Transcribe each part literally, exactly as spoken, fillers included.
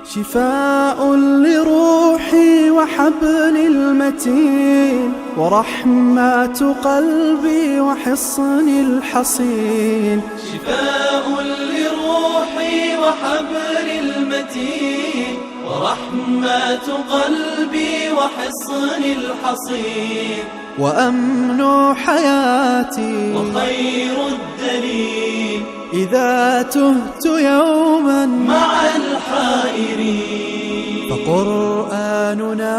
شفاء لروحي وحبل المتين، ورحمة قلبي وحصن الحصين. شفاء لروحي وحبل المتين، ورحمة قلبي وحصن الحصين. وأمن حياتي وخير الدليل، إذا تهت يوما مع الحائرين. فقرآننا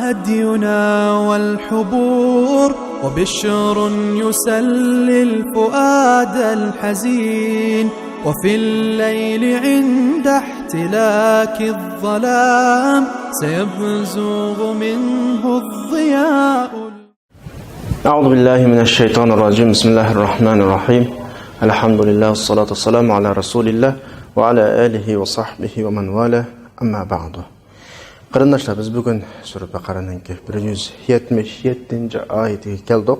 هدينا والحبور، وبشر يسلي الفؤاد الحزين. وفي الليل عند احتلاك الظلام، سيبزغ منه الضياء. أعوذ بالله من الشيطان الرجيم. بسم الله الرحمن الرحيم. الحمد لله والصلاة والسلام على رسول الله وعلى آله وصحبه ومن والاه. أما بعد. قېرىنداشلار، بىز بۈگۈن سۈرە بەقەرەنىڭكى بىر يۈز يەتمىش يەتتىنچى ئايىتىگە كەلدۇق.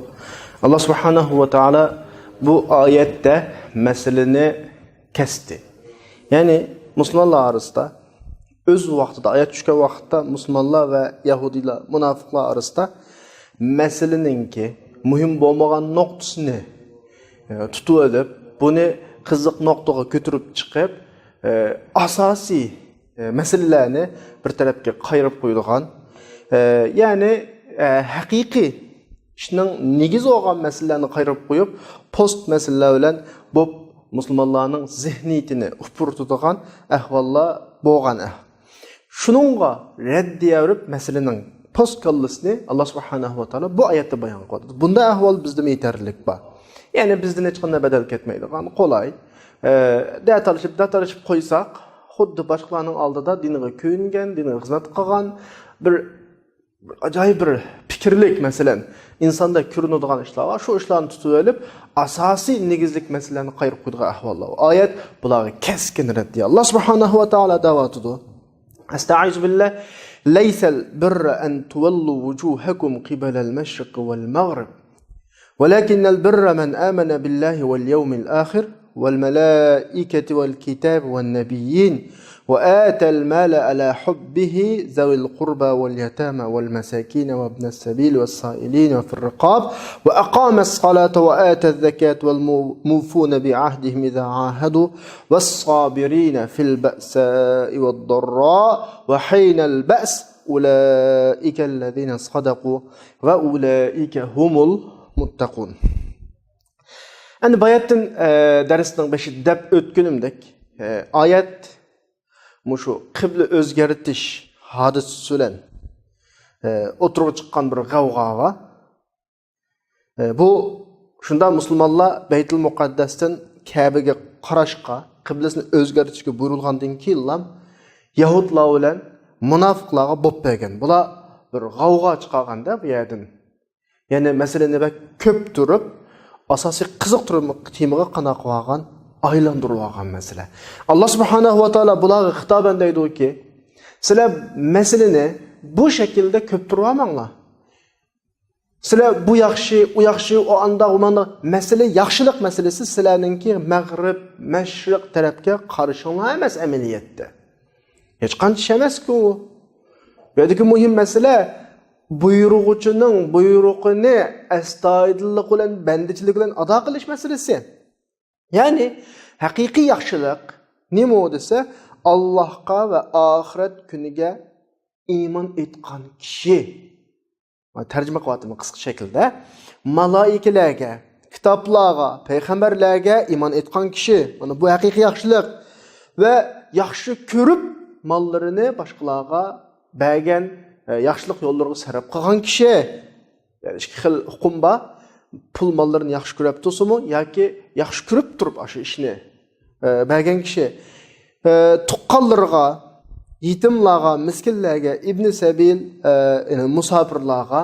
ئاللا سۇبھانەھۇ ۋە تائالا بۇ ئايەتتە مەسىلىنى كەستى. يەنى مۇسۇلمانلار ئارىسىدا ئۆز ۋاقتىدا، ئايەت چۈشكەن ۋاقىتتا مۇسۇلمانلار ۋە يەھۇدىيلار، مۇناپىقلار ئارىسىدا مەسىلىنىڭكى مۇھىم بولمىغان نۇقتىسىنى، ئە، تۇتۇۋېلىپ، بۇنى قىزىق نۇقتىغا كۆتۈرۈپ چىقىپ، ئە، ئاساسىي، ئە، مەسىلىلەرنى بىر تەرەپكە قايرىپ قويىدىغان، ئە، يەنى، ئە، ھەقىقىي ئىشنىڭ نېگىزى بولغان مەسىلىلەرنى قايرىپ قويۇپ، پوست مەسىلىلەر بىلەن بوپ مۇسۇلمانلارنىڭ زېھنىيىتىنى ئۇپرىتىدىغان ئەھۋاللار بولغان ئەھ-، شۇنىڭغا رەددىيە بېرىپ، مەسىلىنىڭ پوست كاللىسىنى ئاللا سۇبھانەھۇ ۋە تائالا بۇ ئايەتتە بايان قىلىۋاتىدۇ. بۇنداق ئەھۋال بىزدىمۇ يېتەرلىك بار. يەنى بىزدىن ھېچقانداق بەدەل كەتمەيدىغان، قولاي. ئە، دەتالىشىپ، دەتالىشىپ قويساق، خۇددى باشقىلارنىڭ ئالدىدا دىنىغا كۆيۈنگەن، دىنىغا خىزمەت قىلغان بىر ئاجايىپ بىر پىكىرلىك، مەسىلەن، ئىنساندا كۆرۈنىدىغان ئىشلار بار. شۇ ئىشلارنى تۇتۇۋېلىپ، ئاساسىي نېگىزلىك مەسىلىلەرنى قايرىپ قويىدىغان ئەھۋاللار. ئايەت بۇلارغا كەسكىن رەددىيە. ئاللا سۇبھانەھۇ ۋە تائالا دەۋاتىدۇ. ئەستەئىزۇ بىللا. لەيسەل بىررە ئەن تۇۋەللۇ ۋۇجۇھەكۇم قىبەلەل مەشرىقى ۋەل مەغرىب. ولكن البر من آمن بالله واليوم الآخر والملائكة والكتاب والنبيين وآتى المال على حبه ذوي القربى واليتامى والمساكين وابن السبيل والسائلين وفي الرقاب وأقام الصلاة وآتى الزكاة والموفون بعهدهم إذا عاهدوا والصابرين في البأساء والضراء وحين البأس أولئك الذين صدقوا وأولئك هم المتقون. ئەمدى باياتتىن، ئە، دەرسنىڭ بېشىدا دەپ ئۆتكىنىمدەك، ئە، ئايەت مۇشۇ قىبلە ئۆزگەرتىش ھادىسىسى بىلەن، ئە، ئوتتۇرىغا چىققان بىر غەۋغا بار. ئە، بۇ شۇنداق مۇسۇلمانلار بەيتۇل مۇقەددەستىن كەبىگە قاراشقا، قىبلىسىنى ئۆزگەرتىشكە بۇيرۇلغاندىن كېيىنلا يەھۇدلار بىلەن مۇناپىقلارغا بوپ بەرگەن. بۇلار بىر غەۋغا چىقارغاندا بۇ يەردىن. يەنى مەسىلىنى بەك كۆپتۈرۈپ، ئاساسىي قىزىقتۇرما تېمىغا قانداق قىلىۋالغان، ئايلاندۇرۇۋالغان مەسىلە. ئاللا سۇبھانەھۇ ۋە تائالا بۇلارغا خىتابەن دەيدۇكى، سىلەر مەسىلىنى بۇ شەكىلدە كۆپتۈرۈۋالماڭلار. سىلەر بۇ ياخشى، ئۇ ياخشى، ئۇ ئانداق، ئۇ مانداق. مەسىلە، ياخشىلىق مەسىلىسى سىلەرنىڭكى مەغرىب، مەشرىق تەرەپكە قارىشىڭلار ئەمەس ئەمەلىيەتتە. ھېچقانچە ئىش ئەمەسكۇ ئۇ. بۇ يەردىكى مۇھىم مەسىلە بۇيرۇغۇچىنىڭ بۇيرۇقىنى ئەستايىدىللىق بىلەن، بەندىچىلىك بىلەن ئادا قىلىش مەسىلىسى. يەنى ھەقىقىي ياخشىلىق نېمە دېسە، ئاللاھقا ۋە ئاخىرەت كۈنىگە ئىمان ئېيتقان كىشى. تەرجىمە قىلىۋاتىمەن قىسقا شەكىلدە. مالائىكىلەرگە، كىتابلارغا، پەيغەمبەرلەرگە ئىمان ئېيتقان كىشى. مانا بۇ ھەقىقىي ياخشىلىق. ۋە ياخشى كۆرۈپ ماللىرىنى باشقىلارغا بەرگەن، ئە، ياخشىلىق يوللىرىغا سەرپ قىلغان كىشى. يەنى ئىككى خىل ئۇقۇم بار. پۇل ماللىرىنى ياخشى كۆرۈپ تۇرسىمۇ ياكى ياخشى كۆرۈپ تۇرۇپ ئاشۇ ئىشنى، ئە، بەرگەن كىشى. ئە، تۇغقانلىرىغا، يېتىملارغا، مىسكىنلەرگە، ئىبنى سەبىل، ئە، يەنى مۇساپىرلارغا،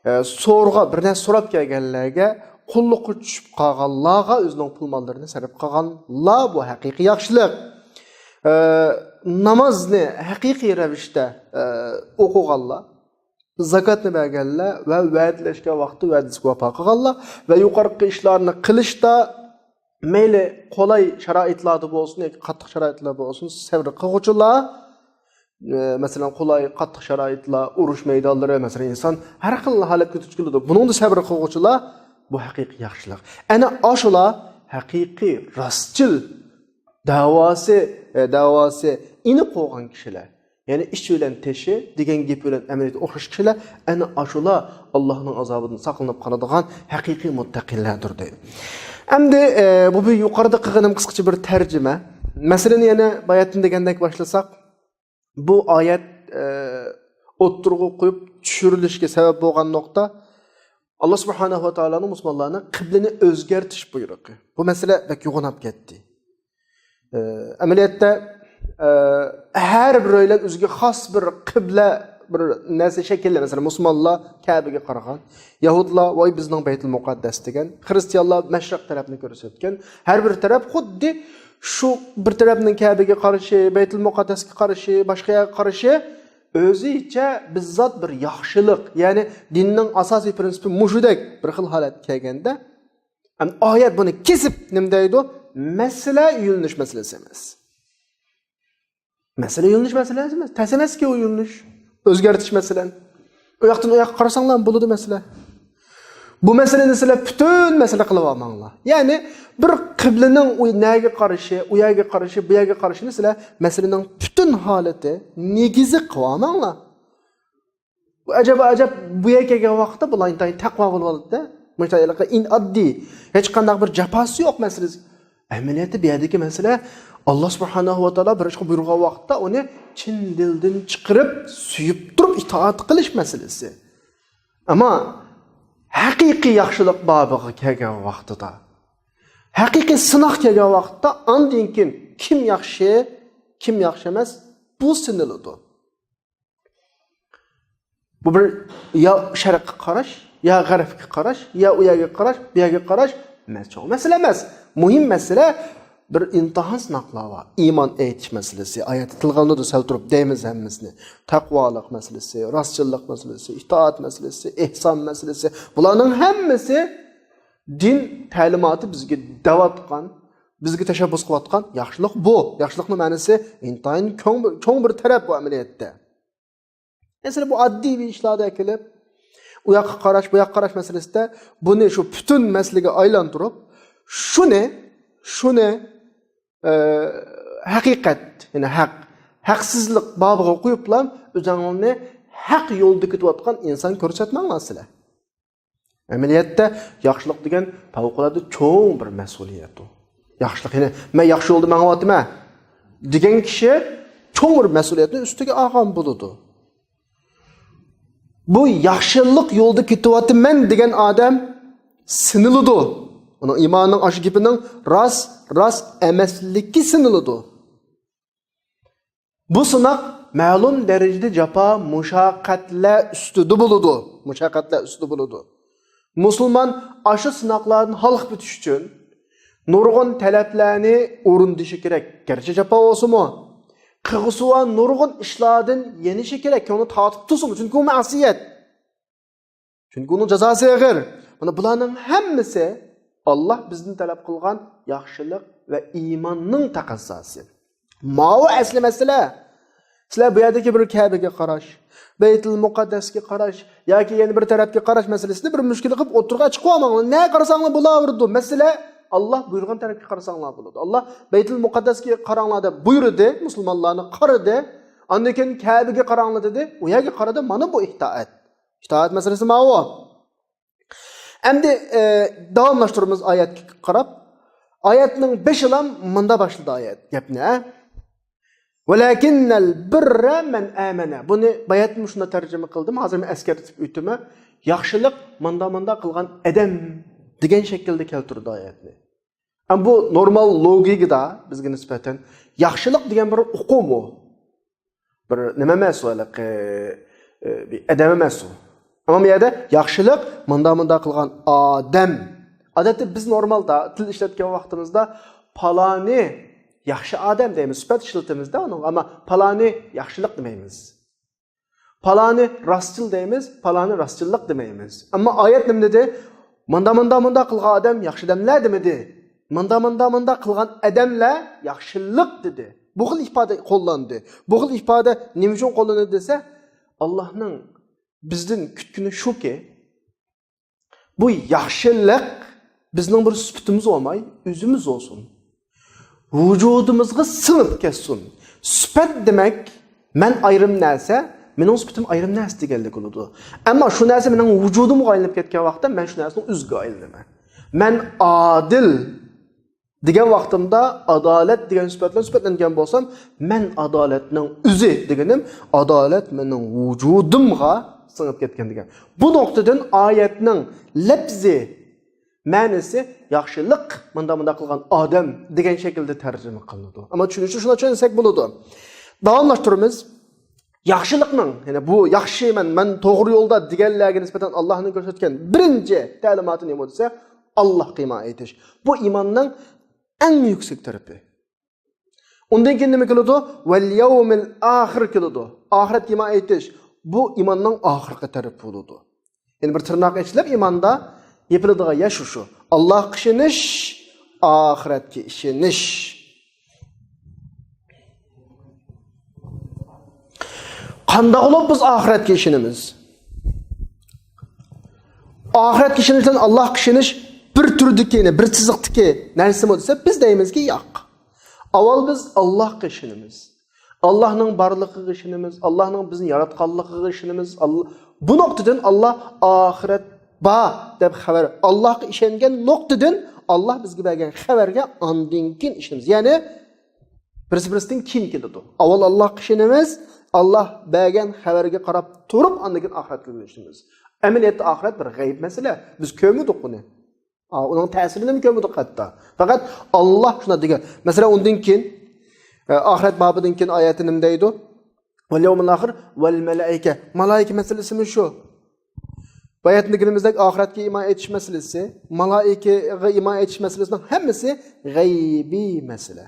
ئە، سورىغا، بىر نەرسە سوراپ كەلگەنلەرگە، قۇللۇققا چۈشۈپ قالغانلارغا ئۆزىنىڭ پۇل ماللىرىنى سەرپ قىلغانلار بۇ ھەقىقىي ياخشىلىق. ئە، نامازنى ھەقىقىي رەۋىشتە، ئە، ئوقۇغانلار، زاكاتنى بەرگەنلەر ۋە ۋەدىلەشكەن ۋاقىتتا ۋەدىسىگە ۋاپا قىلغانلار ۋە يۇقىرىقى ئىشلارنى قىلىشتا مەيلى قولاي شارائىتلاردا بولسۇن ياكى قاتتىق شارائىتلار بولسۇن، سەۋر قىلغۇچىلار. ئە، مەسىلەن، قولاي، قاتتىق شارائىتلار، ئۇرۇش مەيدانلىرى، مەسىلەن، ئىنسان ھەر خىل ھالەتكە دۇچ كېلىدۇ. بۇنىڭدا سەبرى قىلغۇچىلار، بۇ ھەقىقىي ياخشىلىق. ئەنە ئاشۇلار ھەقىقىي، راستچىل، داۋاسى، ئە، داۋاسى ئېنىق بولغان كىشىلەر. يەنى ئىچى بىلەن تېشى، دېگەن گېپى بىلەن ئەمەلىيىتى ئوخشاش كىشىلەر، ئەنە ئاشۇلار ئاللاھنىڭ ئازابىدىن ساقلىنىپ قالىدىغان ھەقىقىي مۇتتەقىنلەردۇر، دەيدۇ. ئەمدى، ئە، بۇ بىر يۇقىرىدا قىلغىنىم قىسقىچە بىر تەرجىمە. مەسىلىنى يەنە باياتىن دېگەندەك باشلىساق، بۇ ئايەت، ئە، ئوتتۇرىغا قويۇپ چۈشۈرۈلۈشكە سەۋەب بولغان نۇقتا، ئاللا سۇبھانەھۇ ۋە تائالانىڭ مۇسۇلمانلارنىڭ قىبلىنى ئۆزگەرتىش بۇيرۇقى. بۇ مەسىلە بەك يوغىناپ كەتتى. ئە، ئەمەلىيەتتە، ئە، ھەر بىرەيلەن ئۆزىگە خاس بىر قىبلە، بىر نەرسە شەكىللە، مەسىلەن، مۇسۇلمانلار كەبىگە قارىغان، يەھۇدلار ۋاي بىزنىڭ بەيتۇل مۇقەددەس دېگەن، خرىستىيانلار مەشرىق تەرەپنى كۆرسەتكەن. ھەر بىر تەرەپ خۇددى شۇ بىر تەرەپنىڭ كەبىگە قارىشى، بەيتۇل مۇقەددەسكە قارىشى، باشقا يەرگە قارىشى ئۆزىچە بىززات بىر ياخشىلىق، يەنى دىننىڭ ئاساسىي پىرىنسىپى مۇشۇدەك بىر خىل ھالەتكە كەلگەندە، ئەمدى ئايەت بۇنى كېسىپ نېمە دەيدۇ؟ مەسىلە يۆنىلىش مەسىلىسى ئەمەس. مەسىلە يۆنىلىش مەسىلىسى ئەمەس. تەس ئەمەسكى ئۇ يۆنىلىش. ئۆزگەرتىش مەسىلەن. ئۇ ياقتىن ئۇ ياققا قارىساڭلار بولىدۇ مەسىلە. بۇ مەسىلىنى سىلەر پۈتۈن مەسىلە قىلىپ ئالماڭلار. يەنى بىر قىبلىنىڭ ئۇ نەگە قارىشى، ئۇ يەرگە قارىشى، بۇ يەرگە قارىشىنى سىلەر مەسىلىنىڭ پۈتۈن ھالىتى، نېگىزى قىلىپ ئالماڭلار. بۇ ئەجەبا ئەجەب، بۇ يەرگە كەلگەن ۋاقىتتا بۇلار ئىنتايىن تەقۋا بولۇۋالىدۇ-دە. مۇشۇنداق ئىن ئاددىي، ھېچقانداق بىر جاپاسى يوق مەسىلىسى. ئەمەلىيەتتە بۇ يەردىكى مەسىلە، ئاللا سۇبھانەھۇ ۋە تائالا بىر ئىشقا بۇيرۇغان ۋاقىتتا ئۇنى چىن دىلدىن چىقىرىپ، سۆيۈپ تۇرۇپ ئىتائەت قىلىش مەسىلىسى. ئەمما ھەقىقىي ياخشىلىق بابىغا كەلگەن ۋاقتىدا، ھەقىقىي سىناق كەلگەن ۋاقىتتا، ئاندىن كېيىن كىم ياخشى، كىم ياخشى ئەمەس، بۇ سىنىلىدۇ. بۇ بىر يا شەرققە قاراش، يا غەربكە قاراش، يا ئۇ يەرگە قاراش، بۇ يەرگە قاراش. مەس-، چوڭ مەسىلە ئەمەس. مۇھىم مەسىلە بىر ئىمتىھان سىناقلار بار. ئىمان ئېيتىش مەسىلىسى، ئايەتتە تىلغا ئالىنىدۇ، سەل تۇرۇپ دەيمىز ھەممىسىنى. تەقۋالىق مەسىلىسى، راستچىللىق مەسىلىسى، ئىتائەت مەسىلىسى، ئېھسان مەسىلىسى. بۇلارنىڭ ھەممىسى دىن تەلىماتى بىزگە دەۋاتقان، بىزگە تەشەببۇس قىلىۋاتقان ياخشىلىق بۇ. ياخشىلىقنىڭ مەنىسى ئىنتايىن چوڭ بىر، چوڭ بىر تەرەپ بۇ ئەمەلىيەتتە. مەسىلەن، بۇ ئاددىي بىر ئىشلاردا كېلىپ، ئۇ ياققا قاراش، بۇ ياققا قاراش مەسىلىسىدە بۇنى شۇ پۈتۈن مەسىلىگە ئايلاندۇرۇپ، شۇنى، شۇنى، ئە، ھەقىقەت، يەنى ھەق، ھەقسىزلىق بابىغا قويۇپلا ئۆزۈڭلارنى ھەق يولدا كېتىۋاتقان ئىنسان كۆرسەتمەڭلار سىلەر. ئەمەلىيەتتە ياخشىلىق دېگەن پەۋقۇلئاددە چوڭ بىر مەسئۇلىيەت ئۇ. ياخشىلىق، يەنى مەن ياخشى يولدا ماڭىۋاتىمەن دېگەن كىشى چوڭ بىر مەسئۇلىيەتنى ئۈستىگە ئالغان بولىدۇ. بۇ ياخشىلىق يولدا كېتىۋاتىمەن دېگەن ئادەم سىنىلىدۇ. ئۇنىڭ ئىمانىنىڭ ئاشۇ گېپىنىڭ راست، راست ئەمەسلىكى سىنىلىدۇ. بۇ سىناق مەلۇم دەرىجىدە جاپا، مۇشەققەتلەر ئۈستىدە بولىدۇ. مۇشەققەتلەر ئۈستىدە بولىدۇ. مۇسۇلمان ئاشۇ سىناقلاردىن ھالقىپ ئۆتۈش ئۈچۈن نۇرغۇن تەلەپلەرنى ئورۇندىشى كېرەك. گەرچە جاپا بولسىمۇ، قىلغۇسىۋا نۇرغۇن ئىشلاردىن يېنىشى كېرەك. كۆڭلى تارتىپ تۇرسىمۇ، چۈنكى ئۇ مەسىيەت. چۈنكى ئۇنىڭ جازاسى ئېغىر. مانا بۇلارنىڭ ھەممىسى ئاللا بىزدىن تەلەپ قىلغان ياخشىلىق ۋە ئىماننىڭ تەقەززاسى. ماۋۇ ئەسلى مەسىلە. سىلەر بۇ يەردىكى بىر كەبىگە قاراش، بەيتۇل مۇقەددەسكە قاراش ياكى يەنە بىر تەرەپكە قاراش مەسىلىسىنى بىر مۈشكۈل قىلىپ ئوتتۇرىغا چىقىۋالماڭلار. نەگە قارىساڭلار بولاۋېرىدۇ. مەسىلە، ئاللا بۇيرۇغان تەرەپكە قارىساڭلار بولىدۇ. ئاللا بەيتۇل مۇقەددەسكە قاراڭلار دەپ بۇيرۇدى، مۇسۇلمانلارنى قارىدى. ئاندىن كېيىن كەبىگە قاراڭلار دېدى، ئۇ يەرگە قارىدى. مانا بۇ ئىتائەت. ئىتائەت مەسىلىسى ماۋۇ. ئەمدى، ئە، داۋاملاشتۇرىمىز ئايەتكە قاراپ. ئايەتنىڭ بېشىلا مۇندا باشلىدى ئايەت گەپنى، ھە؟ ۋەلەكىننەل بىررە مەن ئامەنە. بۇنى باياتمۇ شۇنداق تەرجىمە قىلدىم، ھازىر مەن ئەسكەرتىپ ئۆتىمەن. ياخشىلىق مۇندا مۇندا قىلغان ئادەم دېگەن شەكىلدە كەلتۈردى ئايەتنى. ئەمما بۇ نورمال لوگىكىدا بىزگە نىسبەتەن ياخشىلىق دېگەن بىر ئۇقۇم ئۇ. بىر نېمە ئەمەس ئۇ، ھېلىقى، ئى، بىر ئادەم ئەمەس ئۇ. ئەمما بۇ يەردە ياخشىلىق مۇندا مۇندا قىلغان ئادەم. ئادەتتە بىز نورمالدا تىل ئىشلەتكەن ۋاقتىمىزدا پالانى ياخشى ئادەم دەيمىز، سۈپەت ئىشلىتىمىزدە ئۇنىڭغا، ئەمما پالانى ياخشىلىق دېمەيمىز. پالانى راستچىل دەيمىز، پالانى راستچىللىق دېمەيمىز. ئەمما ئايەت نېمە دېدى؟ ماندا، ماندا، ماندا قىلغان ئادەم ياخشى ئادەملەر دېمىدى. ماندا، ماندا، ماندا قىلغان ئادەملەر ياخشىلىق دېدى. بۇ خىل ئىپادە قوللاندى. بۇ خىل ئىپادە نېمە ئۈچۈن قوللىنىلدى دېسە، ئاللاھنىڭ بىزدىن كۈتكىنى شۇكى، بۇ ياخشىلىق بىزنىڭ بىر سۈپىتىمىز بولماي، ئۆزىمىز بولسۇن. ۋۇجۇدىمىزغا سىڭىپ كەتسۇن. سۈپەت دېمەك، مەن ئايرىم نەرسە، مېنىڭ سۈپىتىم ئايرىم نەرسە دېگەنلىك بولىدۇ. ئەمما شۇ نەرسە مېنىڭ ۋۇجۇدۇمغا ئايلىنىپ كەتكەن ۋاقىتتا، مەن شۇ نەرسىنىڭ ئۆزىگە ئايلىنىمەن. مەن ئادىل دېگەن ۋاقتىمدا، ئادالەت دېگەن سۈپەت بىلەن سۈپەتلەنگەن بولسام، مەن ئادالەتنىڭ ئۆزى دېگىنىم، ئادالەت مېنىڭ ۋۇجۇدۇمغا سىڭىپ كەتكەن دېگەن. بۇ نۇقتىدىن ئايەتنىڭ لەپزى مەنىسى ياخشىلىق، مۇنداق مۇنداق قىلغان ئادەم دېگەن شەكىلدە تەرجىمە قىلىنىدۇ. ئەمما چۈشىنىشنى شۇنداق چۈشەنسەك بولىدۇ. داۋاملاشتۇرىمىز. ياخشىلىقنىڭ، يەنى بۇ ياخشى، مەن، مەن توغرا يولدا دېگەنلەرگە نىسبەتەن ئاللاھنىڭ كۆرسەتكەن بىرىنچى تەلىماتى نېمە دېسە، ئاللاھقا ئىمان ئېيتىش. بۇ ئىماننىڭ ئەڭ يۈكسەك تەرىپى. ئۇندىن كېيىن نېمە كېلىدۇ؟ ۋەل يەۋمىل ئاخىر كېلىدۇ. ئاخىرەتكە ئىمان ئېيتىش. بۇ ئىماننىڭ ئاخىرقى تەرىپى بولىدۇ. يەنى بىر تىرناق ئېچىلىپ ئىماندا يېپىلىدىغان يەر شۇ، شۇ. ئاللاھقا ئىشىنىش، ئاخىرەتكە ئىشىنىش. قانداق بولۇپ بىز ئاخىرەتكە ئىشىنىمىز؟ ئاخىرەتكە ئىشىنىش بىلەن ئاللاھقا ئىشىنىش بىر تۈردىكى، يەنى بىر چىزىقتىكى نەرسىمۇ دېسە، بىز دەيمىزكى، ياق. ئاۋۋال بىز ئاللاھقا ئىشىنىمىز. ئاللاھنىڭ بارلىقىغا ئىشىنىمىز، ئاللاھنىڭ بىزنى ياراتقانلىقىغا ئىشىنىمىز. ئاللا-، بۇ نۇقتىدىن ئاللا ئاخىرەت بار دەپ خەۋەر، ئاللاھقا ئىشەنگەن نۇقتىدىن ئاللا بىزگە بەرگەن خەۋەرگە ئاندىن كېيىن ئىشىنىمىز. يەنى بىرسى بىرسىدىن كېيىن كېلىدۇ. ئاۋۋال ئاللاھقا ئىشىنىمىز، ئاللا بەرگەن خەۋەرگە قاراپ تۇرۇپ، ئاندىن كېيىن ئاخىرەتكە ئىشىنىمىز. ئەمەلىيەتتە ئاخىرەت بىر غەيىب مەسىلە. بىز كۆرمىدۇق ئۇنى. ئا، ئۇنىڭ تەسىرىنىمۇ كۆرمىدۇق ھەتتا. پەقەت ئاللا شۇنداق دېگەن. مەسىلەن، ئۇندىن كېيىن، ئە، ئاخىرەت بابىدىن كېيىن ئايەتتە نېمە دەيدۇ؟ ۋەل يەۋمىل ئاخىر ۋەل مەلائىكە. مالائىكە مەسىلىسىمۇ شۇ. باياتىن دېگىنىمىزدەك ئاخىرەتكە ئىمان ئېيتىش مەسىلىسى، مالائىكىگە ئىمان ئېيتىش مەسىلىسىنىڭ ھەممىسى غەيبىي مەسىلە.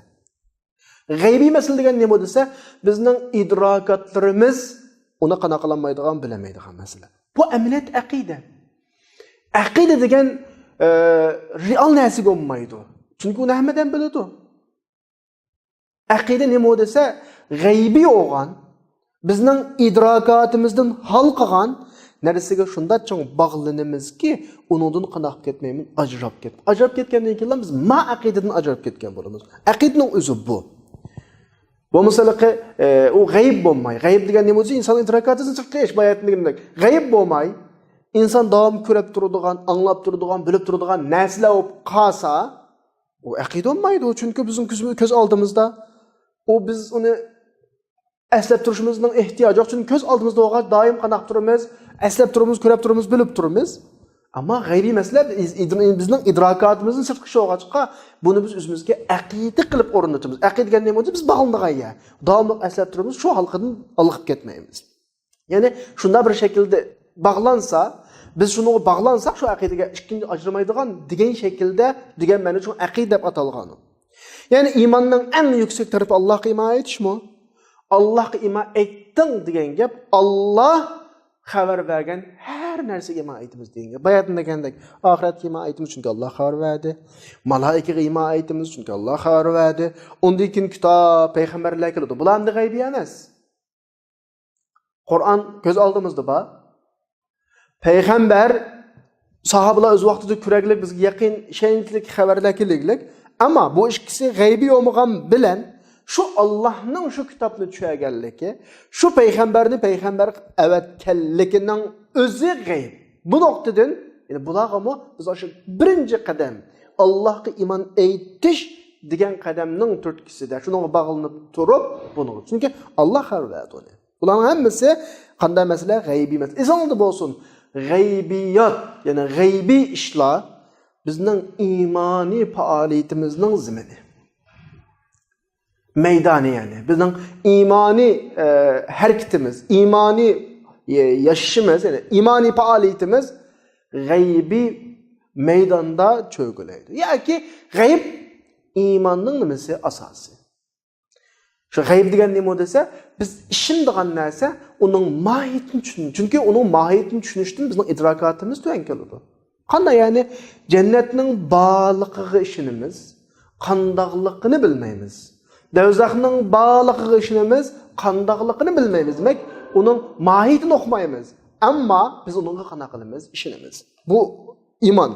غەيبىي مەسىلە دېگەن نېمە دېسە، بىزنىڭ ئىدراكاتلىرىمىز ئۇنى قانداق قىلالمايدىغان، بىلەلمەيدىغان مەسىلە. بۇ ئەمەلىيەت ئەقىدە. ئەقىدە دېگەن، ئە، رېئال نەرسە بولمايدۇ. چۈنكى ئۇنى ھەممە ئادەم بىلىدۇ. ئەقىدە نېمە دېسە، غەيبىي بولغان، بىزنىڭ ئىدراكاتىمىزدىن ھالقىغان نەرسىگە شۇنداق چوڭ باغلىنىمىزكى، ئۇنىڭدىن قانداق كەتمەيمىز، ئاجراپ كەت-، ئاجراپ كەتكەندىن كېيىنلا بىز ما ئەقىدىدىن ئاجراپ كەتكەن بولىمىز. ئەقىدىنىڭ ئۆزى بۇ. بولمىسا، ئە، ئۇ غەيىب بولماي. غەيىب دېگەن نېمە دېسە، ئىنسان ئىدراكاتىدىن سىرتقى ئىش، باياتىن دېگىنىمدەك. غەيىب بولماي، ئىنسان داۋام كۆرۈپ تۇرىدىغان، ئاڭلاپ تۇرىدىغان، بىلىپ تۇرىدىغان نەرسىلەر بولۇپ قالسا، ئۇ ئەقىدە بولمايدۇ. چۈنكى بىزنىڭ كۆز، كۆز ئالدىمىزدا. ئۇ، بىز ئۇنى ئەسلەپ تۇرۇشىمىزنىڭ ئېھتىياجى يوق. چۈنكى كۆز ئالدىمىزدا بولغاچ دائىم قانداق تۇرىمىز؟ ئەسلەپ تۇرىمىز، كۆرۈپ تۇرىمىز، بىلىپ تۇرىمىز. ئەمما غەيبىي مەسىلە، بىز، بىزنىڭ ئىدراكاتىمىزدىن سىرتقى ئىش بولغاچقا، بۇنى بىز ئۆزىمىزگە ئەقىدە قىلىپ ئورنىتىمىز. ئەقىدە دېگەن نېمە دېسە، بىز باغلىنىدىغان يەر. داۋاملىق ئەسلەپ تۇرىمىز، شۇ ھالقىدىن ھالقىپ كەتمەيمىز. يەنى شۇنداق بىر شەكىلدە باغلانسا، بىز شۇنىڭغا باغلانساق، شۇ ئەقىدىگە ئىككىنچى ئاجرىمايدىغان دېگەن شەكىلدە، دېگەن مەنىدە شۇ ئەقىدە دەپ ئاتالغان. يەنى ئىماننىڭ ئەڭ يۈكسەك تەرىپى ئاللاھقا ئىمان ئېيتىشمۇ؟ ئاللاھقا ئىمان ئېيتتىڭ دېگەن گەپ، ئاللاھ خەۋەر بەرگەن ھەر نەرسىگە ئىمان ئېيتىمىز دېگەن گەپ. باياتىن دېگەندەك، ئاخىرەتكە ئىمان ئېيتىمىز، چۈنكى ئاللاھ خەۋەر بەردى. مالائىكىگە ئىمان ئېيتىمىز، چۈنكى ئاللاھ خەۋەر بەردى. ئۇندىن كېيىن كىتاب، پەيغەمبەرلەر كېلىدۇ. بۇلار ئەمدى غەيبىي ئەمەس. قۇرئان كۆز ئالدىمىزدا بار. پەيغەمبەر، ساھابىلار ئۆز ۋاقتىدا كۆرەرلىك، بىزگە يېقىن، ئىشەنچلىك خەۋەرلەر كېلىگلىك. ئەمما بۇ ئىككىسى غەيبىي بولمىغان بىلەن، شۇ ئاللاھنىڭ شۇ كىتابنى چۈشەرگەنلىكى، شۇ پەيغەمبەرنى پەيغەمبەر قىلىپ ئەۋەتكەنلىكىنىڭ ئۆزى غەيب. بۇ نۇقتىدىن، يەنى بۇلارغىمۇ بىز ئاشۇ بىرىنچى قەدەم، ئاللاھقا ئىمان ئېيتىش دېگەن قەدەمنىڭ تۈرتكىسىدە، شۇنىڭغا باغلىنىپ تۇرۇپ، بۇنىڭغا. چۈنكى ئاللاھ خەۋەر بەردى ئۇنى. بۇلارنىڭ ھەممىسى قانداق مەسىلە؟ غەيبىي مەسىلە. ئېسىڭلاردا بولسۇن، غەيبىيات، يەنى غەيبىي ئىشلار بىزنىڭ ئىمانىي پائالىيىتىمىزنىڭ زېمىنى. مەيدانى، يەنى بىزنىڭ ئىمانىي، ئە، ھەرىكىتىمىز، ئىمانىي، ئە، ياشىشىمىز، يەنى ئىمانىي پائالىيىتىمىز غەيبىي مەيداندا چۆگىلەيدۇ. ياكى غەيب ئىماننىڭ نېمىسى؟ ئاساسى. شۇ غەيب دېگەن نېمە دېسە، بىز ئىشىنىدىغان نەرسە، ئۇنىڭ ماھىيىتىنى چۈشىنىمىز. چۈنكى ئۇنىڭ ماھىيىتىنى چۈشىنىشتىن بىزنىڭ ئىدراكاتىمىز تۆۋەن كېلىدۇ. قانداق يەنى؟ جەننەتنىڭ بارلىقىغا ئىشىنىمىز، قانداقلىقىنى بىلمەيمىز. دوزاخنىڭ بارلىقىغا ئىشىنىمىز، قانداقلىقىنى بىلمەيمىز. دېمەك، ئۇنىڭ ماھىيىتىنى ئۇقمايمىز. ئەمما بىز ئۇنىڭغا قانداق قىلىمىز؟ ئىشىنىمىز. بۇ ئىمان.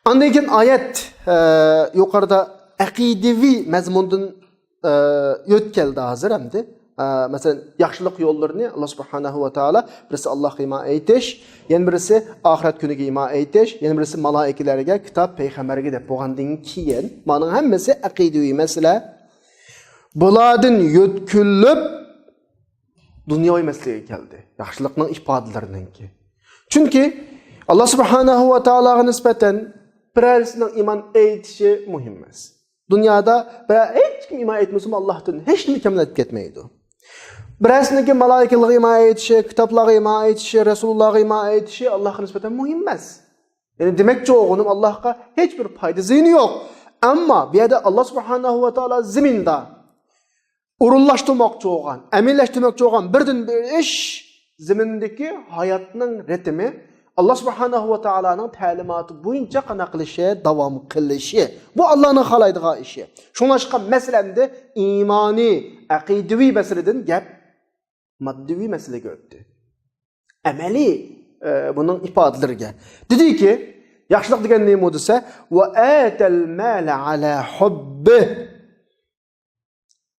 ئاندىن كېيىن ئايەت، ئە، يۇقىرىدا ئەقىدىۋى مەزمۇندىن، ئە، يۆتكەلدى ھازىر ئەمدى. ئە، مەسىلەن، ياخشىلىق يوللىرىنى ئاللا سۇبھانەھۇ ۋە تائالا، بىرسى ئاللاغا ئىمان ئېيتىش، يەنە بىرسى ئاخىرەت كۈنىگە ئىمان ئېيتىش، يەنە بىرسى مالائىكىلەرگە، كىتاب، پەيغەمبەرگە دەپ بولغاندىن كېيىن، مانىڭ ھەممىسى ئەقىدىۋى مەسىلە. بۇلاردىن يۆتكىلىپ، دۇنياۋى مەسىلىگە كەلدى. ياخشىلىقنىڭ ئىپادىلىرىنىڭكى. چۈنكى ئاللا سۇبھانەھۇ ۋە تائالاغا نىسبەتەن بىرەرسىنىڭ ئىمان ئېيتىشى مۇھىم ئەمەس. دۇنيادا بىرەر، ھېچكىم ئىمان ئېيتمىسىمۇ، ئاللاھتىن ھېچنېمە كەملەپ كەتمەيدۇ. بىرەرسىنىڭكى مالائىكىلارغا ئىمان ئېيتىشى، كىتابلارغا ئىمان ئېيتىشى، رەسۇلۇللاغا ئىمان ئېيتىشى ئاللاھقا نىسبەتەن مۇھىم ئەمەس. يەنى دېمەكچى بولغىنىم، ئاللاھقا ھېچ بىر پايدا زىيىنى يوق. ئەمما بۇ يەردە ئاللا سۇبھانەھۇ ۋە تائالا زېمىندا ئورۇنلاشتۇرماقچى بولغان، ئەمەلىيلەشتۈرمەكچى بولغان بىردىن بىر ئىش، زېمىندىكى ھاياتنىڭ رىتىمى، ئاللا سۇبھانەھۇ ۋە تائالانىڭ تەلىماتى بويىچە قانداق قىلىشى، داۋام قىلىشى. بۇ ئاللانىڭ خالايدىغان ئىشى. شۇڭلاشقا مەسىلە ئەمدى ئىمانىي، ئەقىدىۋى مەسىلىدىن گەپ ماددىۋى مەسىلىگە ئۆتتى. ئەمەلىي، ئە، بۇنىڭ ئىپادىلىرىگە. دېدىكى، ياخشىلىق دېگەن نېمە دېسە، ۋە ئەتەل مالە ئەلە ھۇببى.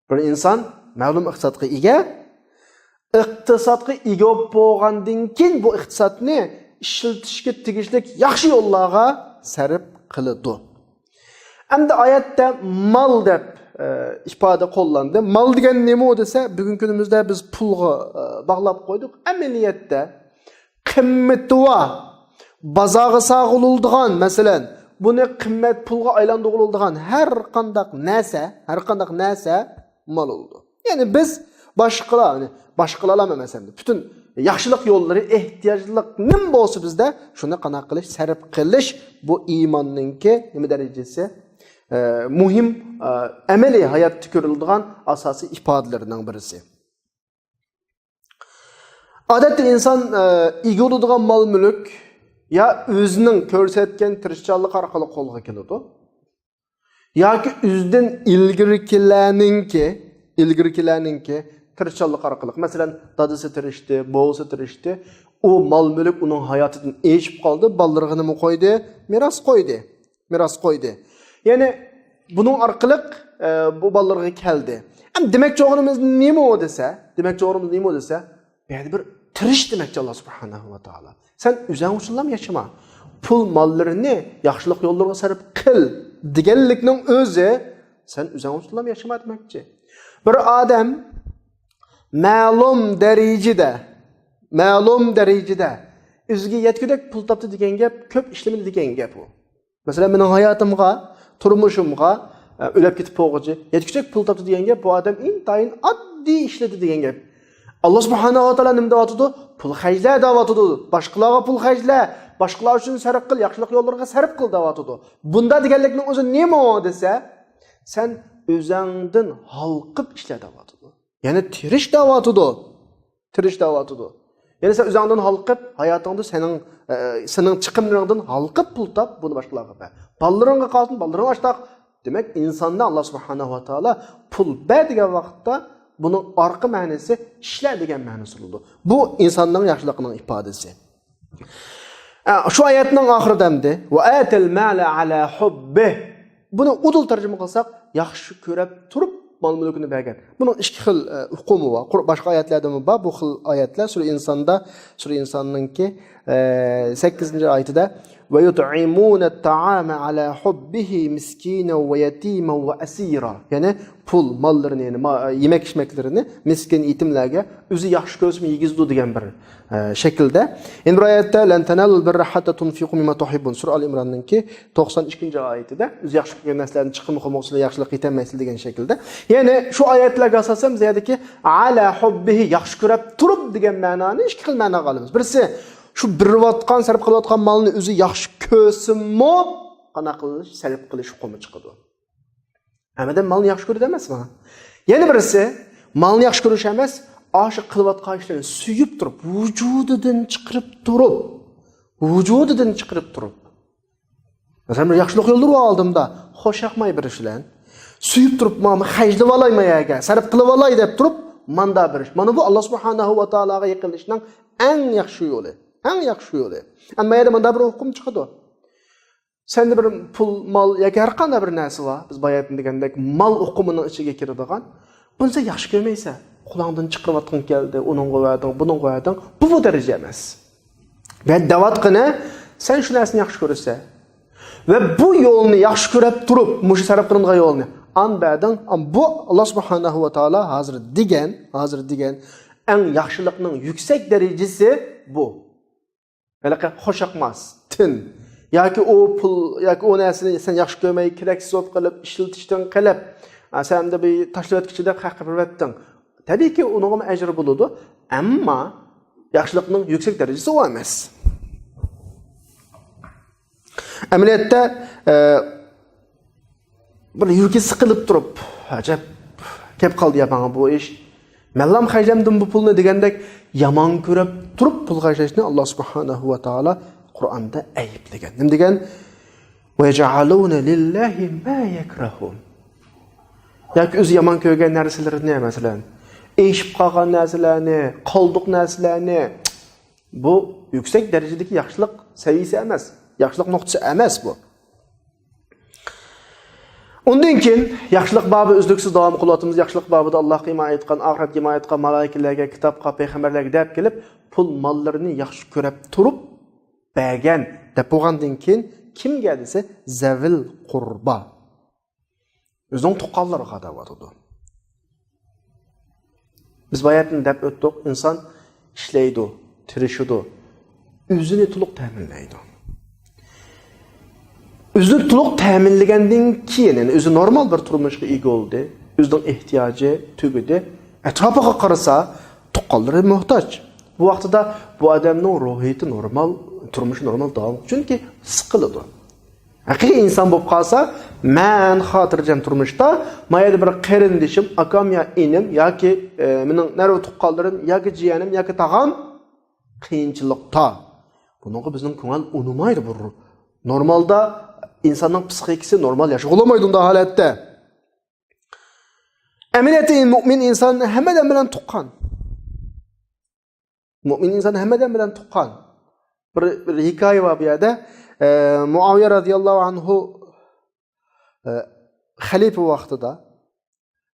بىر ئىنسان مەلۇم ئىقتىسادقا ئىگە، ئىقتىسادقا ئىگە بولۇپ بولغاندىن كېيىن بۇ ئىقتىسادنى ئىشلىتىشكە تېگىشلىك ياخشى يوللارغا سەرپ قىلىدۇ. ئەمدى ئايەتتە مال دەپ، ئە، ئىپادە قوللاندى. مال دېگەن نېمە دېسە، بۈگۈنكى كۈنىمىزدە بىز پۇلغا، ئە، باغلاپ قويدۇق. ئەمەلىيەتتە قىممىتى بار، بازارغا سالغىلى بولىدىغان، مەسىلەن، بۇنى قىممەت پۇلغا ئايلاندۇرغىلى بولىدىغان ھەر قانداق نەرسە، ھەر قانداق نەرسە مال بولىدۇ. يەنى بىز باشقىلار، يەنى باشقىلار ئەمەس ئەمدى، پۈتۈن ياخشىلىق يوللىرى، ئېھتىياجلىق نېمە بولسا بىزدە، شۇنى قانداق قىلىش، سەرپ قىلىش، بۇ ئىماننىڭكى نېمە دەرىجىسى؟ ئە، مۇھىم، ئە، ئەمەلىي ھاياتتا كۆرۈلىدىغان ئاساسىي ئىپادىلىرىنىڭ بىرسى. ئادەتتە ئىنسان، ئە، ئىگە بولىدىغان مال-مۈلۈك يا ئۆزىنىڭ كۆرسەتكەن تىرىشچانلىقى ئارقىلىق قولغا كېلىدۇ، ياكى ئۆزىدىن ئىلگىرىكىلەرنىڭكى، ئىلگىرىكىلەرنىڭكى تىرىشچانلىقى ئارقىلىق. مەسىلەن، دادىسى تىرىشتى، بوۋىسى تىرىشتى، ئۇ مال-مۈلۈك ئۇنىڭ ھاياتىدىن ئېشىپ قالدى، بالىلىرىغا نېمە قويدى؟ مىراس قويدى. مىراس قويدى. يەنى بۇنىڭ ئارقىلىق، ئە، بۇ بالىلىرىغا كەلدى. ئەمدى دېمەكچى بولغىنىمىز نېمە دېسە، دېمەكچى بولغىنىمىز نېمە دېسە، بۇ يەردە بىر تىرىش دېمەكچى ئاللا سۇبھانەھۇ ۋە تائالا. سەن ئۆزۈڭ ئۈچۈنلا ياشىما. پۇل ماللىرىنى ياخشىلىق يوللىرىغا سەرپ قىل دېگەنلىكنىڭ ئۆزى، سەن ئۆزۈڭ ئۈچۈنلا ياشىما دېمەكچى. بىر ئادەم مەلۇم دەرىجىدە، مەلۇم دەرىجىدە ئۆزىگە يەتكۈدەك پۇل تاپتى دېگەن گەپ، كۆپ ئىشلىمىدى دېگەن گەپ ئۇ. مەسىلەن، مېنىڭ ھاياتىمغا، تۇرمۇشۇمغا، ئە، ئۆلۈپ كېتىپ بولغۇچە يەتكۈدەك پۇل تاپتى دېگەن گەپ، بۇ ئادەم ئىنتايىن ئاددىي ئىشلىدى دېگەن گەپ. ئاللا سۇبھانەھۇ ۋە تائالا نېمە دەۋاتىدۇ؟ پۇل خەجلە دەۋاتىدۇ. باشقىلارغا پۇل خەجلە، باشقىلار ئۈچۈن سەرپ قىل، ياخشىلىق يوللىرىغا سەرپ قىل دەۋاتىدۇ. بۇندا دېگەنلىكنىڭ ئۆزى نېمە دېسە، سەن ئۆزەڭدىن ھالقىپ ئىشلە دەۋاتىدۇ. يەنى تىرىش دەۋاتىدۇ. تىرىش دەۋاتىدۇ. يەنى سەن ئۆزۈڭدىن ھالقىپ، ھاياتىڭدا سېنىڭ، ئە، سېنىڭ چىقىملىرىڭدىن ھالقىپ پۇل تاپ، بۇنى باشقىلارغا بەر. بالىلىرىڭغا قالسۇن، بالىلىرىڭ ئاشتاق. دېمەك، ئىنساندا ئاللا سۇبھانەھۇ ۋە تائالا پۇل بەر دېگەن ۋاقىتتا بۇنىڭ ئارقا مەنىسى ئىشلە دېگەن مەنىسى بولىدۇ. بۇ ئىنساننىڭ ياخشىلىقىنىڭ ئىپادىسى. ئە، شۇ ئايەتنىڭ ئاخىرىدا ئەمدى، ۋە ئەتەل مالە ئەلە ھۇببى. بۇنى ئۇدۇل تەرجىمە قىلساق، ياخشى كۆرۈپ تۇرۇپ مال-مۈلكىنى بەرگەن. بۇنىڭ ئىككى خىل، ئە، ئۇقۇمى بار. قۇر-، باشقا ئايەتلەردىمۇ بار بۇ خىل ئايەتلەر. سۈرە ئىنساندا، سۈرە ئىنساننىڭكى، ئە، سەككىزىنچى ئايىتىدە، ۋە يۇتئىمۇنەت تائامە ئەلە ھۇببىھى مىسكىنەن ۋە يەتىمەن ۋە ئەسىرا. يەنى پۇل، ماللىرىنى، يەنى ما-، يېمەك-ئىچمەكلىرىنى مىسكىن، يېتىملەرگە ئۆزى ياخشى كۆرسىمۇ يېگۈزىدۇ دېگەن بىر، ئە، شەكىلدە. يەنە بىر ئايەتتە، لەن تەنالۇل بىررە ھەتتا تۇنفىقۇ مىمما تۇھىببۇن. سۈرە ئال ئىمراننىڭكى توقسان ئىككىنچى ئايىتىدە، ئۆزى ياخشى كۆرگەن نەرسىلەرنى چىقىرمىغان بولسىلا ياخشىلىق يېتەلمەيسىلەر دېگەن شەكىلدە. يەنى شۇ ئايەتلەرگە ئاساسەن بىز يەردىكى ئەلە ھۇببىھى، ياخشى كۆرۈپ تۇرۇپ دېگەن مەنانى ئىككى خىل مەناغا ئالىمىز. بىرسى، شۇ بېرىۋاتقان، سەرپ قىلىۋاتقان مالنى ئۆزى ياخشى كۆرسىمۇ، قانداق قىلىش، سەرپ قىلىش ئۇقۇمى چىقىدۇ. ھەممىدىن مالنى ياخشى كۆرىدۇ ئەمەسمۇ؟ يەنە بىرسى، مالنى ياخشى كۆرۈش ئەمەس، ئاشۇ قىلىۋاتقان ئىشلارنى سۆيۈپ تۇرۇپ، ۋۇجۇدىدىن چىقىرىپ تۇرۇپ، ۋۇجۇدىدىن چىقىرىپ تۇرۇپ. مەسىلەن، بىر ياخشىلىق يوللىرى بار ئالدىمدا، خوش ياقماي بېرىش بىلەن. سۆيۈپ تۇرۇپ، مانا خەجلىۋالاي، ما يەرگە سەرپ قىلىۋالاي دەپ تۇرۇپ، ماندا بېرىش. مانا بۇ ئاللا سۇبھانەھۇ ۋە تائالاغا يېقىنلىشىشنىڭ ئەڭ ياخشى يولى. ئەڭ ياخشى يولى. ئەمما يەنە ماندا بىر ھوقۇم چىقىدۇ. سەندە بىر پۇل، مال ياكى ھەر قانداق بىر نەرسە بار. بىز باياتىن دېگەندەك مال ئۇقۇمىنىڭ ئىچىگە كىرىدىغان. بۇنى سەن ياخشى كۆرمەيسەن. قولۇڭدىن چىقىرىۋاتقۇڭ كەلدى، ئۇنىڭغا بەردىڭ، بۇنىڭغا بەردىڭ. بۇ، بۇ دەرىجە ئەمەس. ۋە دەۋاتقىنى، سەن شۇ نەرسىنى ياخشى كۆرىسەن. ۋە بۇ يولنى ياخشى كۆرۈپ تۇرۇپ، مۇشۇ سەرپ قىلىنغان يولنى ئان بەردىڭ. ئان بۇ ئاللا سۇبھانەھۇ ۋە تائالا ھازىر دېگەن، ھازىر دېگەن ئەڭ ياخشىلىقنىڭ يۈكسەك دەرىجىسى بۇ. ھېلىقى خۇشياقماس، تىن. ياكى ئۇ پۇل، ياكى ئۇ نەرسىنى سەن ياخشى كۆرمەي، كېرەكسىز بولۇپ قېلىپ، ئىشلىتىشتىن قېلىپ، ئا، سەن ئەمدى بىر تاشلىۋەتكۈچى دەپ خەققە بېرىۋەتتىڭ. تەبىئىيكى، ئۇنىڭغىمۇ ئەجرى بولىدۇ. ئەمما ياخشىلىقنىڭ يۈكسەك دەرىجىسى ئۇ ئەمەس. ئەمەلىيەتتە، ئە، بىر يۈرىكى سىقىلىپ تۇرۇپ، ئەجەب، كەپ قالدى يا ماڭا بۇ ئىش. مەنلام خەجلەمدىم بۇ پۇلنى دېگەندەك يامان كۆرۈپ تۇرۇپ پۇل خەجلەشنى ئاللا سۇبھانەھۇ ۋە تائالا قۇرئاندا ئەيىبلىگەن. نېمە دېگەن؟ «وَيَجْعَلُونَ لِلَّهِ مَا يَكْرَهُونَ.» ياكى ئۆزى يامان كۆرگەن نەرسىلىرىنى، مەسىلەن، ئېشىپ قالغان نەرسىلەرنى، قالدۇق نەرسىلەرنى، بۇ يۈكسەك دەرىجىدىكى ياخشىلىق سەۋىيەسى ئەمەس، ياخشىلىق نۇقتىسى ئەمەس بۇ. ئۇندىن كېيىن ياخشىلىق بابى ئۈزلۈكسىز داۋام قىلىۋاتىمىز. ياخشىلىق بابىدا ئاللاھقا ئىمان ئېيتقان، ئاخىرەتكە ئىمان ئېيتقان، مالائىكىلەرگە، كىتابقا، پەيغەمبەرلەرگە دەپ كېلىپ، پۇل ماللىرىنى ياخشى كۆرۈپ تۇرۇپ بەرگەن دەپ بولغاندىن كېيىن كىمگە دېسە، زەۋىل قۇربا. ئۆزىنىڭ تۇغقانلىرىغا دەۋاتىدۇ. بىز باياتىن دەپ ئۆتتۇق، ئىنسان ئىشلەيدۇ، تىرىشىدۇ، ئۆزىنى تولۇق تەمىنلەيدۇ. ئۆزىنى تولۇق تەمىنلىگەندىن كېيىن، يەنى ئۆزى نورمال بىر تۇرمۇشقا ئىگە بولدى، ئۆزىنىڭ ئېھتىياجى تۈگىدى، ئەتراپىغا قارىسا، تۇغقانلىرى موھتاج. بۇ ۋاقتىدا بۇ ئادەمنىڭ روھىيىتى نورمال، تۇرمۇشى نورمال داۋام، چۈنكى سىقىلىدۇ. ھەقىقىي ئىنسان بولۇپ قالسا، مەن خاتىرجەم تۇرمۇشتا، ما يەردە بىر قېرىندىشىم، ئاكام يا ئىنىم ياكى، ئە، مېنىڭ نەۋرە تۇغقانلىرىم ياكى جىيەنىم ياكى تاغام قىيىنچىلىقتا. بۇنىڭغا بىزنىڭ كۆڭۈل ئۇنىمايدۇ. بۇ نورمالدا ئىنساننىڭ پسىخىكىسى نورمال ياشىغىلىمايدۇ ئۇنداق ھالەتتە. ئەمەلىيەتتە مۇئمىن ئىنسان ھەممە ئادەم بىلەن تۇغقان. مۇئمىن ئىنسان ھەممە ئادەم بىلەن تۇغقان. بىر، بىر ھېكايە بار بۇ يەردە. ئە، مۇئاۋىيە رازىياللاھۇ ئەنھۇ، ئە، خەلىپە ۋاقتىدا،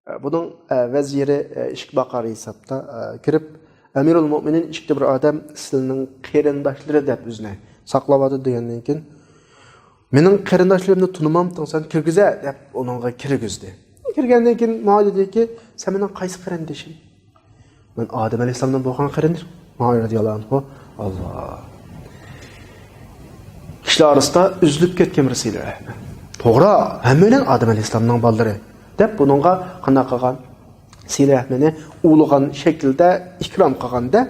ئە، بۇنىڭ، ئە، ۋەزىرى، ئە، ئىچكى باقار ھېسابتا، ئە، كىرىپ، «ئەمىرۇل مۇئمىنىن، ئىچكىدە بىر ئادەم سىلىنىڭ قېرىنداشلىرى دەپ ئۆزىنى ساقلاۋاتىدۇ» دېگەندىن كېيىن، «مېنىڭ قېرىنداشلىرىمنى تونۇمامتىڭ سەن، كىرگۈزە» دەپ ئۇنىڭغا كىرگۈزدى. كىرگەندىن كېيىن ماڭا دېدىكى، «سەن مېنىڭ قايسى قېرىندىشىم؟» «مەن ئادەم ئەلەيھىسسالامدىن بولغان قېرىندىش.» مۇئاۋىيە رازىياللاھۇ ئەنھۇ، «ئاللا. كىشىلەر ئارىسىدا ئۈزۈلۈپ كەتكەن بىر سىلە رەھمى.» «توغرا، ھەممەيلەن ئادەم ئەلەيھىسسالامنىڭ بالىلىرى» دەپ، بۇنىڭغا قانداق قىلغان؟ سىلە رەھمىنى ئۇلىغان شەكىلدە ئىكرام قىلغاندا.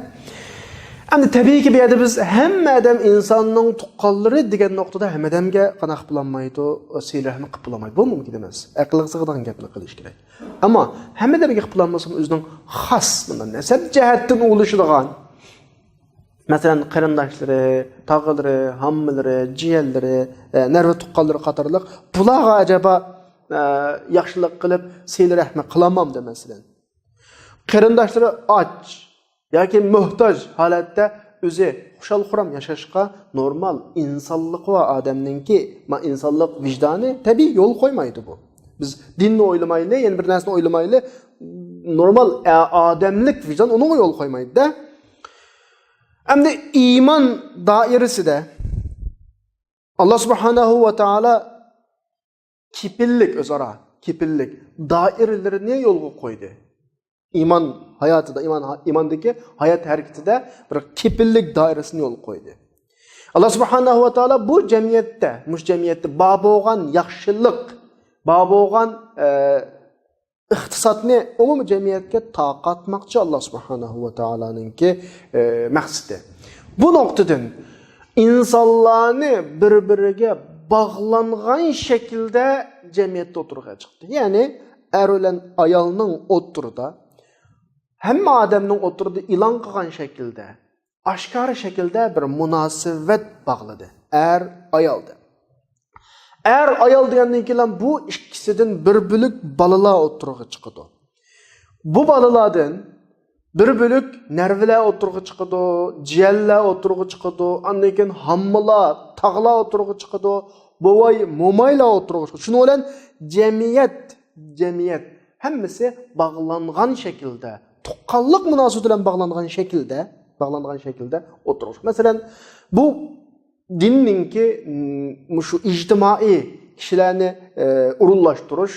ئەمدى تەبىئىيكى، بۇ يەردە بىز ھەممە ئادەم ئىنساننىڭ تۇغقانلىرى دېگەن نۇقتىدا ھەممە ئادەمگە قانداق قىلىپ بولالمايدۇ، سىلە رەھمى قىلىپ بولالمايدۇ. بۇ مۇمكىن ئەمەس. ئەقىلگە سىغىدىغان گەپنى قىلىش كېرەك. ئەمما ھەممە ئادەمگە قىلىپ بولالمىسىمۇ، ئۆزىنىڭ خاس، مۇنداق نەسەب جەھەتتىن ئۇلىشىدىغان، مەسىلەن، قېرىنداشلىرى، تاغىلىرى، ھاممىلىرى، جىيەنلىرى، ئە، نەۋرە تۇغقانلىرى قاتارلىق بۇلارغا ئەجەبا، ئە، ياخشىلىق قىلىپ، سىلە رەھمى قىلالمامدۇ، مەسىلەن؟ قېرىنداشلىرى ئاچ ياكى موھتاج ھالەتتە ئۆزى خۇشال-خۇرام ياشاشقا نورمال ئىنسانلىقى بار ئادەمنىڭكى، ما، ئىنسانلىق ۋىجدانى تەبىئىي يول قويمايدۇ بۇ. بىز دىننى ئويلىمايلى، يەنە بىر نەرسىنى ئويلىمايلى، نورمال، ئە، ئادەملىك ۋىجدان ئۇنىڭغا يول قويمايدۇ-دە. ئەمدى ئىمان دائىرىسىدە ئاللا سۇبھانەھۇ ۋە تائالا كېپىللىك، ئۆزئارا كېپىللىك دائىرىلىرىنى يولغا قويدى. ئىمان ھاياتىدا، ئىمان، ئىماندىكى ھايات ھەرىكىتىدە بىر كېپىللىك دائىرىسىنى يولغا قويدى. ئاللا سۇبھانەھۇ ۋە تائالا بۇ جەمئىيەتتە، مۇشۇ جەمئىيەتتە بار بولغان ياخشىلىق، بار بولغان، ئە، ئىقتىسادنى ئومۇمىي جەمئىيەتكە تارقاتماقچى ئاللا سۇبھانەھۇ ۋە تائالانىڭكى، ئە، مەقسىتى. بۇ نۇقتىدىن ئىنسانلارنى بىر-بىرىگە باغلانغان شەكىلدە جەمئىيەتتە ئوتتۇرىغا چىقتى. يەنى ئەر بىلەن ئايالنىڭ ئوتتۇرىدا، ھەممە ئادەمنىڭ ئوتتۇرىدا ئېلان قىلغان شەكىلدە، ئاشكارا شەكىلدە بىر مۇناسىۋەت باغلىدى. ئەر، ئايال دەپ. ئەر ئايال دېگەندىن كېيىن بۇ ئىككىسىدىن بىر بۆلەك بالىلار ئوتتۇرىغا چىقىدۇ. بۇ بالىلاردىن بىر بۆلەك نەۋرىلەر ئوتتۇرىغا چىقىدۇ، جىيەنلەر ئوتتۇرىغا چىقىدۇ، ئاندىن كېيىن ھاممىلار، تاغىلار ئوتتۇرىغا چىقىدۇ، بوۋاي، مومايلار ئوتتۇرىغا چىقىدۇ. شۇنىڭ بىلەن جەمئىيەت، جەمئىيەت ھەممىسى باغلانغان شەكىلدە، تۇغقانلىق مۇناسىۋىتى بىلەن باغلانغان شەكىلدە، باغلانغان شەكىلدە ئوتتۇرىغا چىقىدۇ. مەسىلەن، بۇ دىننىڭكى، م، مۇشۇ ئىجتىمائىي كىشىلەرنى، ئە، ئورۇنلاشتۇرۇش،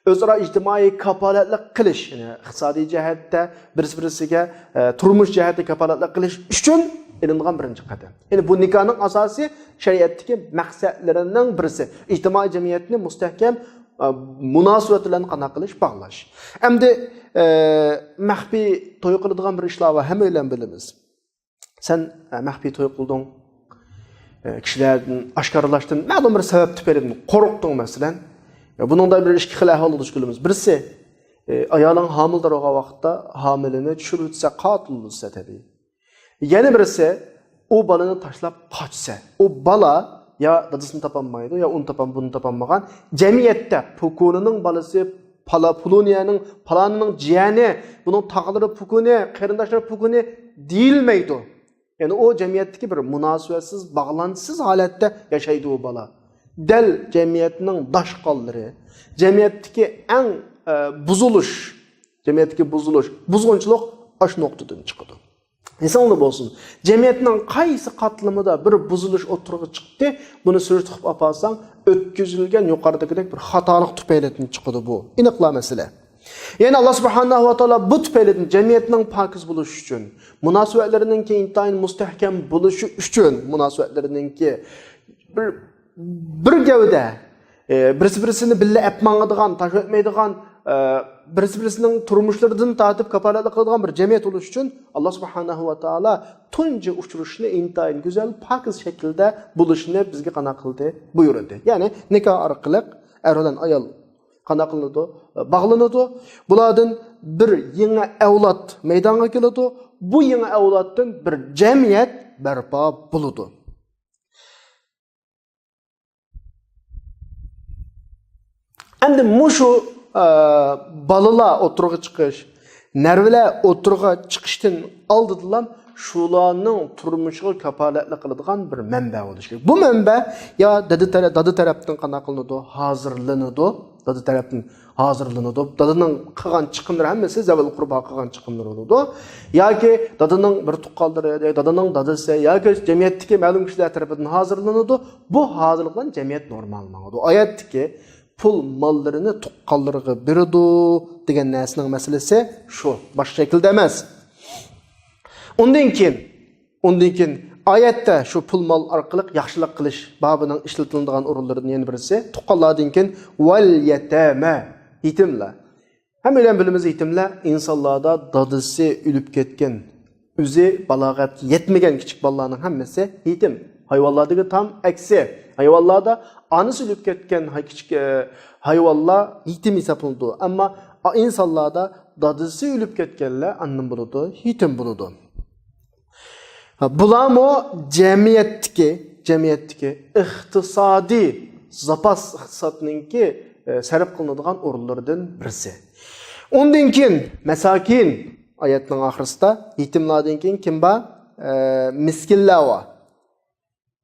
ئۆزئارا ئىجتىمائىي كاپالەتلىك قىلىش، يەنى ئىقتىسادىي جەھەتتە بىرسى-بىرسىگە، ئە، تۇرمۇش جەھەتتە كاپالەتلىك قىلىش ئۈچۈن ئېلىنغان بىرىنچى قەدەم. يەنى بۇ نىكاھنىڭ ئاساسىي شەرىئەتتىكى مەقسەتلىرىنىڭ بىرسى. ئىجتىمائىي جەمئىيەتنى مۇستەھكەم، ئە، مۇناسىۋەت بىلەن قانداق قىلىش، باغلاش. ئەمدى، ئە، مەخپىي توي قىلىدىغان بىر ئىشلار بار، ھەممەيلەن بىلىمىز. سەن، ئە، مەخپىي توي قىلدىڭ، ئە، كىشىلەردىن ئاشكارىلاشتىن مەلۇم بىر سەۋەب تۈپەيلىدىن قورقتۇڭ، مەسىلەن. يا، بۇنىڭدا بىر ئىككى خىل ئەھۋالغا دۇچ كېلىمىز. بىرسى، ئە، ئايالىڭ ھامىلىدار بولغان ۋاقىتتا ھامىلىنى چۈشۈرۈۋەتسە، قاتىل بولسا تەبىئىي. يەنە بىرسى، ئۇ بالىنى تاشلاپ قاچسا، ئۇ بالا يا دادىسىنى تاپالمايدۇ، يا ئۇنى تاپام، بۇنى تاپالمىغان. جەمئىيەتتە پۇكۇنىنىڭ بالىسى، پالا-، پۇلۇنىيەنىڭ، پالانىنىڭ جىيەنى، بۇنىڭ تاغىلىرى پۇكۇنى، قېرىنداشلىرى پۇكۇنى دېيىلمەيدۇ. يەنى ئۇ جەمئىيەتتىكى بىر مۇناسىۋەتسىز، باغلانچىسىز ھالەتتە ياشايدۇ ئۇ بالا. دەل جەمئىيەتنىڭ داشقاللىرى، جەمئىيەتتىكى ئەڭ، ئە، بۇزۇلۇش، جەمئىيەتتىكى بۇزۇلۇش، بۇزغۇنچىلىق ئاشۇ نۇقتىدىن چىقىدۇ. ئېسىڭدە بولسۇن، جەمئىيەتنىڭ قايسى قاتلىمىدا بىر بۇزۇلۇش ئوتتۇرىغا چىقتى، بۇنى سۈرۈشتە قىلىپ ئاپارساڭ، ئۆتكۈزۈلگەن يۇقىرىدىكىدەك بىر خاتالىق تۈپەيلىدىن چىقىدۇ بۇ. ئېنىقلا مەسىلە. يەنى ئاللا سۇبھانەھۇ ۋە تائالا بۇ تۈپەيلىدىن جەمئىيەتنىڭ پاكىز بولۇشى ئۈچۈن، مۇناسىۋەتلىرىنىڭكى ئىنتايىن مۇستەھكەم بولۇشى ئۈچۈن، مۇناسىۋەتلىرىنىڭكى بىر، بىر گەۋدە، ئە، بىرسى-بىرسىنى بىللە ئەپ ماڭىدىغان، تاشلىۋەتمەيدىغان، ئە، بىرسى-بىرسىنىڭ تۇرمۇشلىرىدىن تارتىپ كاپالەتلىك قىلىدىغان بىر جەمئىيەت بولۇش ئۈچۈن ئاللا سۇبھانەھۇ ۋە تائالا تۇنجى ئۇچرىشىشنى ئىنتايىن گۈزەل، پاكىز شەكىلدە بولۇشىنى بىزگە قانداق قىلدى؟ بۇيرۇدى. يەنى نىكاھ ئارقىلىق ئەر بىلەن ئايال قانداق قىلىنىدۇ؟ باغلىنىدۇ. بۇلاردىن بىر يېڭى ئەۋلاد مەيدانغا كېلىدۇ. بۇ يېڭى ئەۋلادتىن بىر جەمئىيەت بەرپا بولىدۇ. ئەمدى مۇشۇ، ئە، بالىلار ئوتتۇرىغا چىقىش، نەۋرىلەر ئوتتۇرىغا چىقىشتىن ئالدىدىلا شۇلارنىڭ تۇرمۇشىغا كاپالەتلىك قىلىدىغان بىر مەنبە بولۇشى كېرەك. بۇ مەنبە يا دادا تەرە-، دادا تەرەپتىن قانداق قىلىنىدۇ؟ ھازىرلىنىدۇ. دادا تەرەپتىن ھازىرلىنىدۇ. دادىنىڭ قىلغان چىقىملىرى ھەممىسى زەۋەل قۇربا قىلغان چىقىملىرى بولىدۇ. ياكى دادىنىڭ بىر تۇغقانلىرى، دادىنىڭ دادىسى ياكى جەمئىيەتتىكى مەلۇم كىشىلەر تەرىپىدىن ھازىرلىنىدۇ. بۇ ھازىرلىق بىلەن جەمئىيەت نورمال ماڭىدۇ. ئايەتتىكى پۇل ماللىرىنى تۇغقانلىرىغا بېرىدۇ دېگەن نەرسىنىڭ مەسىلىسى شۇ. باشقا شەكىلدە ئەمەس. ئۇندىن كېيىن، ئۇندىن كېيىن ئايەتتە شۇ پۇل مال ئارقىلىق ياخشىلىق قىلىش بابىنىڭ ئىشلىتىلىدىغان ئورۇنلىرىدىن يەنە بىرسى، تۇغقانلاردىن كېيىن ۋەل يەتامە، يېتىملەر. ھەممەيلەن بىلىمىز، يېتىملەر ئىنسانلاردا دادىسى ئۆلۈپ كەتكەن، ئۆزى بالاغەتكە يەتمىگەن كىچىك بالىلارنىڭ ھەممىسى يېتىم. ھايۋانلاردىكى تام ئەكسى. ھايۋانلاردا ئانىسى ئۆلۈپ كەتكەن ھاي-، كىچىك، ئە، ھايۋانلار يېتىم ھېسابلىنىدۇ. ئەمما ئا-، ئىنسانلاردا دادىسى ئۆلۈپ كەتكەنلەر ئاندىن بولىدۇ، يېتىم بولىدۇ. ھە، بۇلارمۇ جەمئىيەتتىكى، جەمئىيەتتىكى ئىقتىسادىي زاپاس، ئىقتىسادنىڭكى، ئە، سەرپ قىلىنىدىغان ئورۇنلىرىدىن بىرسى. ئۇندىن كېيىن مەساكىن، ئايەتنىڭ ئاخىرىسىدا يېتىملاردىن كېيىن كىم بار؟ ئە، مىسكىنلار بار.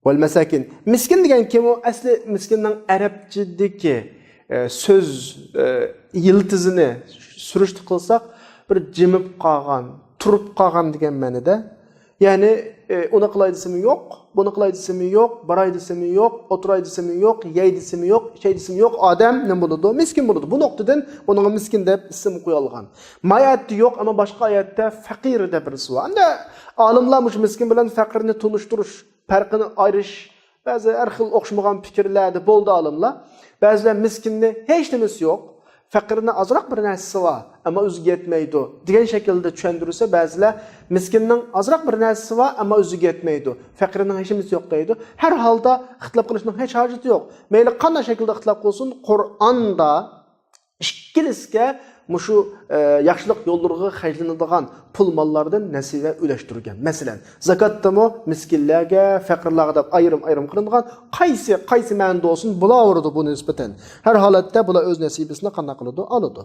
ۋەل مەساكىن. مىسكىن دېگەن كىم ئۇ؟ ئەسلى مىسكىننىڭ ئەرەبچىدىكى، ئە، سۆز، ئە، يىلتىزىنى سۈرۈشتە قىلساق، بىر جىمىپ قالغان، تۇرۇپ قالغان دېگەن مەنىدە. يەنى، ئە، ئۇنى قىلاي دېسىمۇ يوق، بۇنى قىلاي دېسىمۇ يوق، باراي دېسىمۇ يوق، ئولتۇراي دېسىمۇ يوق، يەي دېسىمۇ يوق، ئىچەي دېسىمۇ يوق، ئادەم نېمە بولىدۇ؟ مىسكىن بولىدۇ. بۇ نۇقتىدىن بۇنىڭغا مىسكىن دەپ ئىسىم قويۇلغان. ما ئايەتتە يوق، ئەمما باشقا ئايەتتە فەقىر دەپ بىرسى بار. ئەمدى ئالىملار مۇشۇ مىسكىن بىلەن فەقىرنى تونۇشتۇرۇش پەرقىنى ئايرىش، بەزى ھەر خىل ئوخشىمىغان پىكىرلەردە بولدى ئالىملار. بەزىلەر مىسكىننى ھېچ نېمىسى يوق، فەقىرنى ئازراق بىر نەرسىسى بار، ئەمما ئۆزىگە يەتمەيدۇ دېگەن شەكىلدە چۈشەندۈرسە، بەزىلەر مىسكىننىڭ ئازراق بىر نەرسىسى بار، ئەمما ئۆزىگە يەتمەيدۇ، فەقىرنىڭ ھېچ نېمىسى يوق دەيدۇ. ھەر ھالدا ئىختىلاپ قىلىشنىڭ ھېچ ھاجىتى يوق. مەيلى قانداق شەكىلدە ئىختىلاپ قىلسۇن، قۇرئاندا ئىككىلىسىگە مۇشۇ، ئە، ياخشىلىق يوللىرىغا خەجلىنىدىغان پۇل ماللاردىن نەسىۋە ئۈلەشتۈرگەن. مەسىلەن، زاكاتتىمۇ مىسكىنلەرگە، فەقىرلەرگە دەپ ئايرىم-ئايرىم قىلىنغان، قايسى، قايسى مەنىدە بولسۇن، بولاۋېرىدۇ بۇ نىسبەتەن. ھەر ھالەتتە بۇلار ئۆز نەسىبىسىنى قانداق قىلىدۇ؟ ئالىدۇ.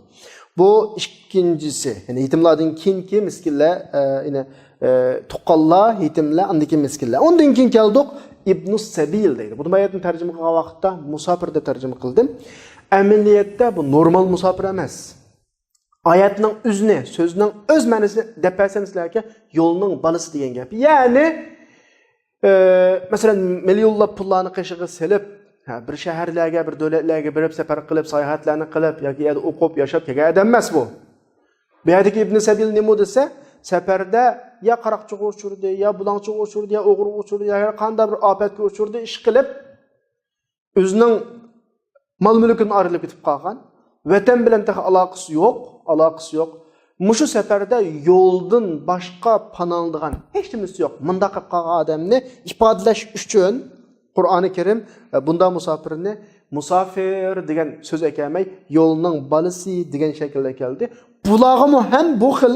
بۇ ئىككىنچىسى، يەنى يېتىملاردىن كېيىنكى مىسكىنلەر، ئە، يەنى، ئە، تۇغقانلار، يېتىملەر، ئاندىن كېيىن مىسكىنلەر. ئۇندىن كېيىن كەلدۇق، ئىبنۇ سەبىل دەيدۇ. بۇنى مەن تەرجىمە قىلغان ۋاقىتتا مۇساپىر دەپ تەرجىمە قىلدىم. ئەمەلىيەتتە بۇ نورمال مۇساپىر ئەمەس. ئايەتنىڭ ئۆزىنى، سۆزنىڭ ئۆز مەنىسىنى دەپ بەرسەم سىلەرگە، يولنىڭ بالىسى دېگەن گەپ. يەنى، ئە، مەسىلەن، مىليونلاپ پۇللارنى قېشىغا سېلىپ، ھە، بىر شەھەرلەرگە، بىر دۆلەتلەرگە بېرىپ، سەپەر قىلىپ، ساياھەتلەرنى قىلىپ ياكى يەردە ئوقۇپ، ياشاپ كەلگەن ئادەم ئەمەس بۇ. بۇ يەردىكى ئىبن سەبىل نېمە دېسە، سەپەردە يا قاراقچىغا ئۇچرىدى، يا بۇلاڭچىغا ئۇچرىدى، يا ئوغرىغا ئۇچرىدى، يا ھەر قانداق بىر ئاپەتكە ئۇچرىدى، ئىشقىلىپ، ئۆزىنىڭ مال-مۈلكىدىن ئايرىلىپ كېتىپ قالغان، ۋەتەن بىلەن تېخى ئالاقىسى يوق، ئالاقىسى يوق. مۇشۇ سەپەردە يولدىن باشقا پاناھلىنىدىغان ھېچ نېمىسى يوق. مۇنداق قىلىپ قالغان ئادەمنى ئىپادىلەش ئۈچۈن قۇرئانى كەرىم، ئە، بۇنداق مۇساپىرنى مۇساپىر دېگەن سۆز ئەكەلمەي، يولنىڭ بالىسى دېگەن شەكىلدە كەلدى. بۇلارغىمۇ ھەم بۇ خىل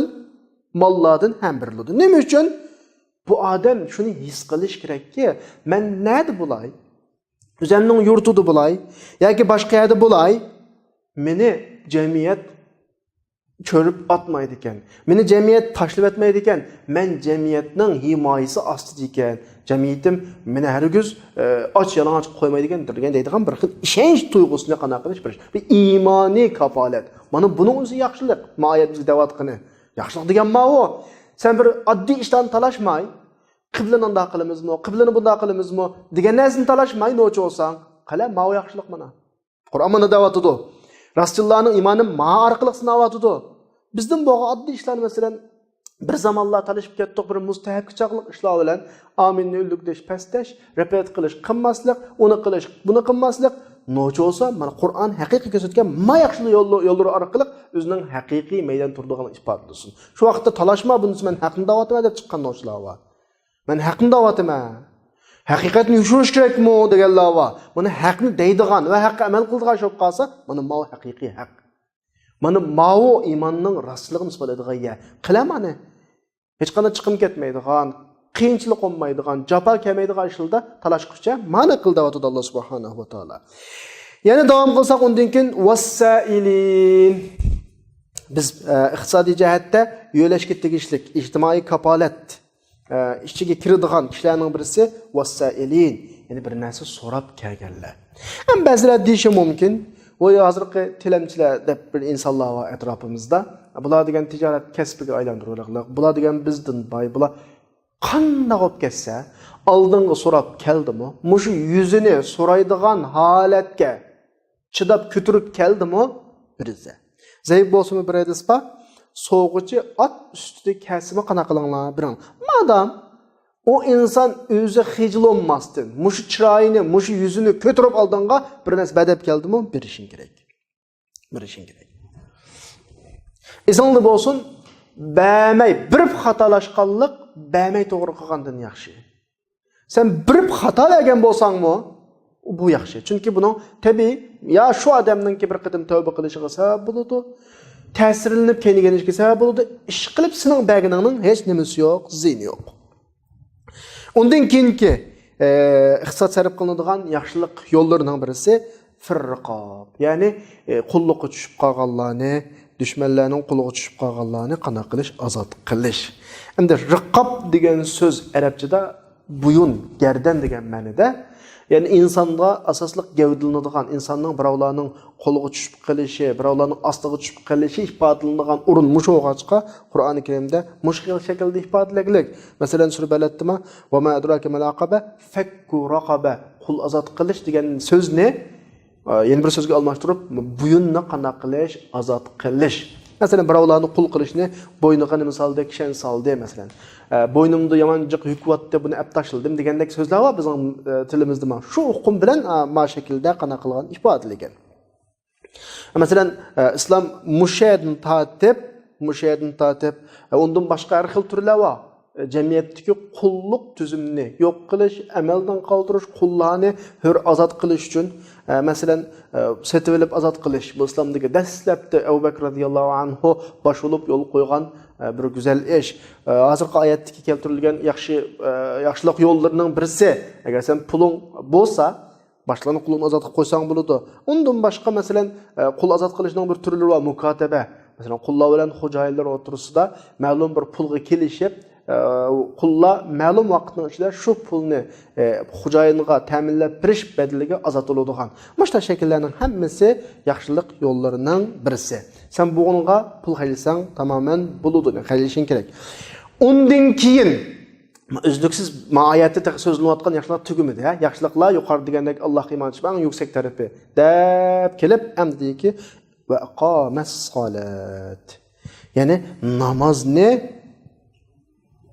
ماللاردىن ھەم بېرىلىدۇ. نېمە ئۈچۈن؟ بۇ ئادەم شۇنى ھېس قىلىش كېرەككى، مەن نەدە بولاي؟ ئۆزەمنىڭ يۇرتىدا بولاي ياكى باشقا يەردە بولاي، مېنى جەمئىيەت چۆرۈپ ئاتمايدىكەن. مېنى جەمئىيەت تاشلىۋەتمەيدىكەن. مەن جەمئىيەتنىڭ ھىمايىسى ئاستىدا ئىكەن. جەمئىيىتىم مېنى ھەرگىز، ئە، ئاچ يالىڭاچ قويمايدىكەن دېگەن، دەيدىغان بىر خىل ئىشەنچ تۇيغۇسىنى قانداق قىلىش بېرىش. بىر ئىمانىي كاپالەت. مانا بۇنىڭ ئۆزى ياخشىلىق. ما ئايەت بىزگە دەۋاتقىنى. ياخشىلىق دېگەن ماۋۇ. سەن بىر ئاددىي ئىشلارنى تالاشماي، قىبلىنى ئۇنداق قىلىمىزمۇ، قىبلىنى بۇنداق قىلىمىزمۇ دېگەن نەرسىنى تالاشماي نوچى بولساڭ، قەلە، ماۋۇ ياخشىلىق مانا. قۇرئان مانا دەۋاتىدۇ. راستچىللارنىڭ ئىمانى ما ئارقىلىق سىناۋاتىدۇ. بىزدىن بولغان ئاددىي ئىشلار، مەسىلەن، بىر زامانلار تالىشىپ كەتتۇق، بىر مۇستەھەپ چاغلىق ئىشلار بىلەن ئامىننى ئۈنلۈك دەش، پەستەش، رەپەت قىلىش، قىلماسلىق، ئۇنى قىلىش، بۇنى قىلماسلىق. نوچى بولسا، مانا قۇرئان ھەقىقىي كۆرسەتكەن ما ياخشى يول-، يوللىرى ئارقىلىق ئۆزىنىڭ ھەقىقىي مەيدان تۇرىدىغانلىقىنى ئىپادىلىسۇن. شۇ ۋاقىتتا تالاشما، بۇنىسى مەن ھەقنى دەۋاتىمەن دەپ چىققان نوچىلار بار. مەن ھەقنى دەۋاتىمەن. ھەقىقەتنى يوشۇرۇش كېرەكمۇ دېگەنلەر بار. بۇنى ھەقنى دەيدىغان ۋە ھەققە ئەمەل قىلىدىغان بولۇپ قالسا، مانا ماۋۇ ھەقىقىي ھەق. مانا ماۋۇ ئىماننىڭ راستلىقىنى ئىسپاتلايدىغان يەر. قىلە مانا. ھېچقانداق چىقىم كەتمەيدىغان، قىيىنچىلىق بولمايدىغان، جاپا كەلمەيدىغان ئىشلاردا تالاشقۇچە مانا قىل دەۋاتىدۇ ئاللا سۇبھانەھۇ ۋە تائالا. يەنە داۋام قىلساق ئۇندىن كېيىن ۋەسسائىلىن. بىز، ئە، ئىقتىسادىي جەھەتتە يۆلەشكە تېگىشلىك ئىجتىمائىي كاپالەت، ئە، ئىچىگە كىرىدىغان كىشىلەرنىڭ بىرسى ۋەسسائىلىن، يەنى بىر نەرسە سوراپ كەلگەنلەر. ھەم بەزىلەر دېيىشى مۇمكىن، ۋاي، ھازىرقى تىلەمچىلەر دەپ بىر ئىنسانلار بار ئەتراپىمىزدا. بۇلار دېگەن تىجارەت كەسپىگە ئايلاندۇرۇۋېلىقلىق، بۇلار دېگەن بىزدىن باي، بۇلار قانداق بولۇپ كەتسە، ئالدىنغا سوراپ كەلدىمۇ، مۇشۇ يۈزىنى سورايدىغان ھالەتكە چىداپ كۆتۈرۈپ كەلدىمۇ، بىرىزە. زەئىپ بولسىمۇ بىر ھەدىس بار، سوغۇچى ئات ئۈستىدە كەلسىمۇ قانداق قىلىڭلار، بېرىڭ. مادام ئۇ ئىنسان ئۆزى خىجىل بولماستىن، مۇشۇ چىرايىنى، مۇشۇ يۈزىنى كۆتۈرۈپ ئالدىڭغا بىر نەرسە بەر دەپ كەلدىمۇ، بېرىشىڭ كېرەك. بېرىشىڭ كېرەك. ئېسىڭدە بولسۇن، بەرمەي، بېرىپ خاتالاشقانلىق، بەرمەي توغرا قىلغاندىن ياخشى. سەن بېرىپ خاتا بەرگەن بولساڭمۇ، بۇ ياخشى. چۈنكى بۇنىڭ تەبىئىي، يا شۇ ئادەمنىڭكى بىر قېتىم تەۋبە قىلىشىغا سەۋەب بولىدۇ، تەسىرلىنىپ كەينىگە يېنىشكە سەۋەب بولىدۇ. ئىشقىلىپ سېنىڭ بەرگىنىڭنىڭ ھېچ نېمىسى يوق، زىيىنى يوق. ئۇندىن كېيىنكى، ئە، ئىقتىساد سەرپ قىلىنىدىغان ياخشىلىق يوللىرىنىڭ بىرسى فىررىقاب. يەنى، ئە، قۇللۇققا چۈشۈپ قالغانلارنى، دۈشمەنلەرنىڭ قولىغا چۈشۈپ قالغانلارنى قانداق قىلىش؟ ئازاد قىلىش. ئەمدى رىقاب دېگەن سۆز ئەرەبچىدە بويۇن، گەردەن دېگەن مەنىدە. يەنى ئىنسانغا ئاساسلىق گەۋدىلىنىدىغان، ئىنساننىڭ بىراۋلارنىڭ قولىغا چۈشۈپ قېلىشى، بىراۋلارنىڭ ئاستىغا چۈشۈپ قېلىشى ئىپادىلىنىدىغان ئورۇن مۇشۇ بولغاچقا، قۇرئانى كەرىمدە مۇشۇ خىل شەكىلدە ئىپادىلەنگەنلىك. مەسىلەن، سۈرە بەلەدتىمۇ، «ۋە ما ئەدراكە مەل ئەقەبە، فەككۇ رەقەبە»، قۇل ئازاد قىلىش دېگەن سۆزنى، ئە، يەنە بىر سۆزگە ئالماشتۇرۇپ، بويۇننى قانداق قىلىش، ئازاد قىلىش. مەسىلەن، بىراۋلارنى قۇل قىلىشنى بوينىغا نېمە سالدى، كىشەن سالدى، مەسىلەن. ئە، بوينۇمدا يامان جىق يۈك بارتتى، بۇنى ئەپ تاشلىدىم دېگەندەك سۆزلەر بار بىزنىڭ، ئە، تىلىمىزدىمۇ. شۇ ئۇقۇم بىلەن، ئە، ما شەكىلدە قانداق قىلغان ئىپادىلىگەن. مەسىلەن، ئە، ئىسلام مۇشۇ يەردىن تارتىپ، مۇشۇ يەردىن تارتىپ، ئە، ئۇندىن باشقا ھەر خىل تۈرلەر بار. جەمئىيەتتىكى قۇللۇق تۈزۈمىنى يوق قىلىش، ئەمەلدىن قالدۇرۇش، قۇللارنى ھۆر ئازاد قىلىش ئۈچۈن، ئە، مەسىلەن، ئە، سېتىۋېلىپ ئازاد قىلىش، بۇ ئىسلامدىكى دەسلەپتە ئەبۇ بەكرى رەزىياللاھۇ ئەنھۇ باش بولۇپ يولغا قويغان، ئە، بىر گۈزەل ئىش. ئە، ھازىرقى ئايەتتىكى كەلتۈرۈلگەن ياخشى، ئە، ياخشىلىق يوللىرىنىڭ بىرسى، ئەگەر سەن پۇلۇڭ بولسا، باشقىلارنىڭ قۇلىنى ئازاد قىلىپ قويساڭ بولىدۇ. ئۇندىن باشقا، مەسىلەن، ئە، قۇل ئازاد قىلىشنىڭ بىر تۈرلىرى بار، مۇكاتەبە. مەسىلەن، قۇللار بىلەن خوجايىنلار ئوتتۇرىسىدا مەلۇم بىر پۇلغا كېلىشىپ، ئە، قۇللار مەلۇم ۋاقىتنىڭ ئىچىدە شۇ پۇلنى، ئە، خوجايىنغا تەمىنلەپ بېرىش بەدىلىگە ئازاد بولىدىغان. مۇشۇنداق شەكىللەرنىڭ ھەممىسى ياخشىلىق يوللىرىنىڭ بىرسى. سەن بۇنىڭغا پۇل خەجلىسەڭ تامامەن بولىدۇ، خەجلىشىڭ كېرەك. ئۇندىن كېيىن ئۈزلۈكسىز ما ئايەتتە تېخى سۆزلىنىۋاتقان ياخشىلىق تۈگىمىدى، ھە؟ ياخشىلىقلار يۇقىرىدا دېگەندەك ئاللاھقا ئىمان ئېيتىش ئەڭ يۈكسەك تەرىپى دەپ كېلىپ، ئەمدىكى ۋە ئەقامەس سالات. يەنى نامازنى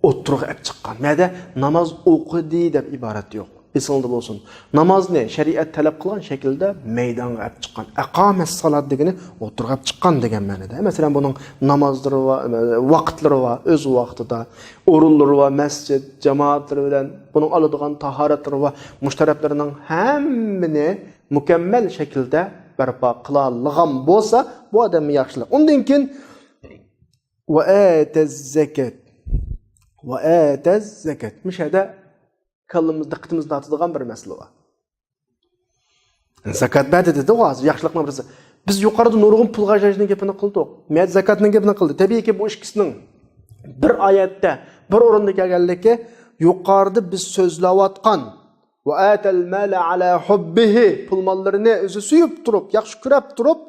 ئوتتۇرىغا ئەپ چىققان. مەدە ناماز ئوقۇدى دەپ ئىبارەت يوق. ئېسىڭدە بولسۇن. نامازنى شەرىئەت تەلەپ قىلغان شەكىلدە مەيدانغا ئەپ چىققان. ئەقامەس سالات دېگىنى ئوتتۇرىغا ئەپ چىققان دېگەن مەنىدە. مەسىلەن، بۇنىڭ نامازلىرى ۋە، ۋاقىتلىرى ۋە ئۆز ۋاقتىدا، ئورۇنلىرى ۋە مەسچىت، جامائەتلىرى بىلەن بۇنىڭ ئالىدىغان تاھارەتلىرى ۋە مۇشۇ تەرەپلىرىنىڭ ھەممىنى مۇكەممەل شەكىلدە بەرپا قىلالىغان بولسا، بۇ ئادەمگە ياخشىلىق. ئۇندىن كېيىن، ۋە ئەتەز زەكەت. ۋە ئەتەز زەكەت. مۇشۇ يەردە كاللىمىز، دىققىتىمىزنى تارتىدىغان بىر مەسىلە بار. زاكات بەردى دېدىغۇ ھازىر، ياخشىلىقنىڭ بىرسى. بىز يۇقىرىدا نۇرغۇن پۇل خەجلەشنىڭ گېپىنى قىلدۇق. مەيەت زاكاتنىڭ گېپىنى قىلدى. تەبىئىيكى، بۇ ئىككىسىنىڭ بىر ئايەتتە، بىر ئورۇندا كەلگەنلىكى، يۇقىرىدا بىز سۆزلەۋاتقان، ۋە ئەتەل مالە ئەلا ھۇببىھى، پۇل ماللىرىنى ئۆزى سۆيۈپ تۇرۇپ، ياخشى كۆرۈپ تۇرۇپ،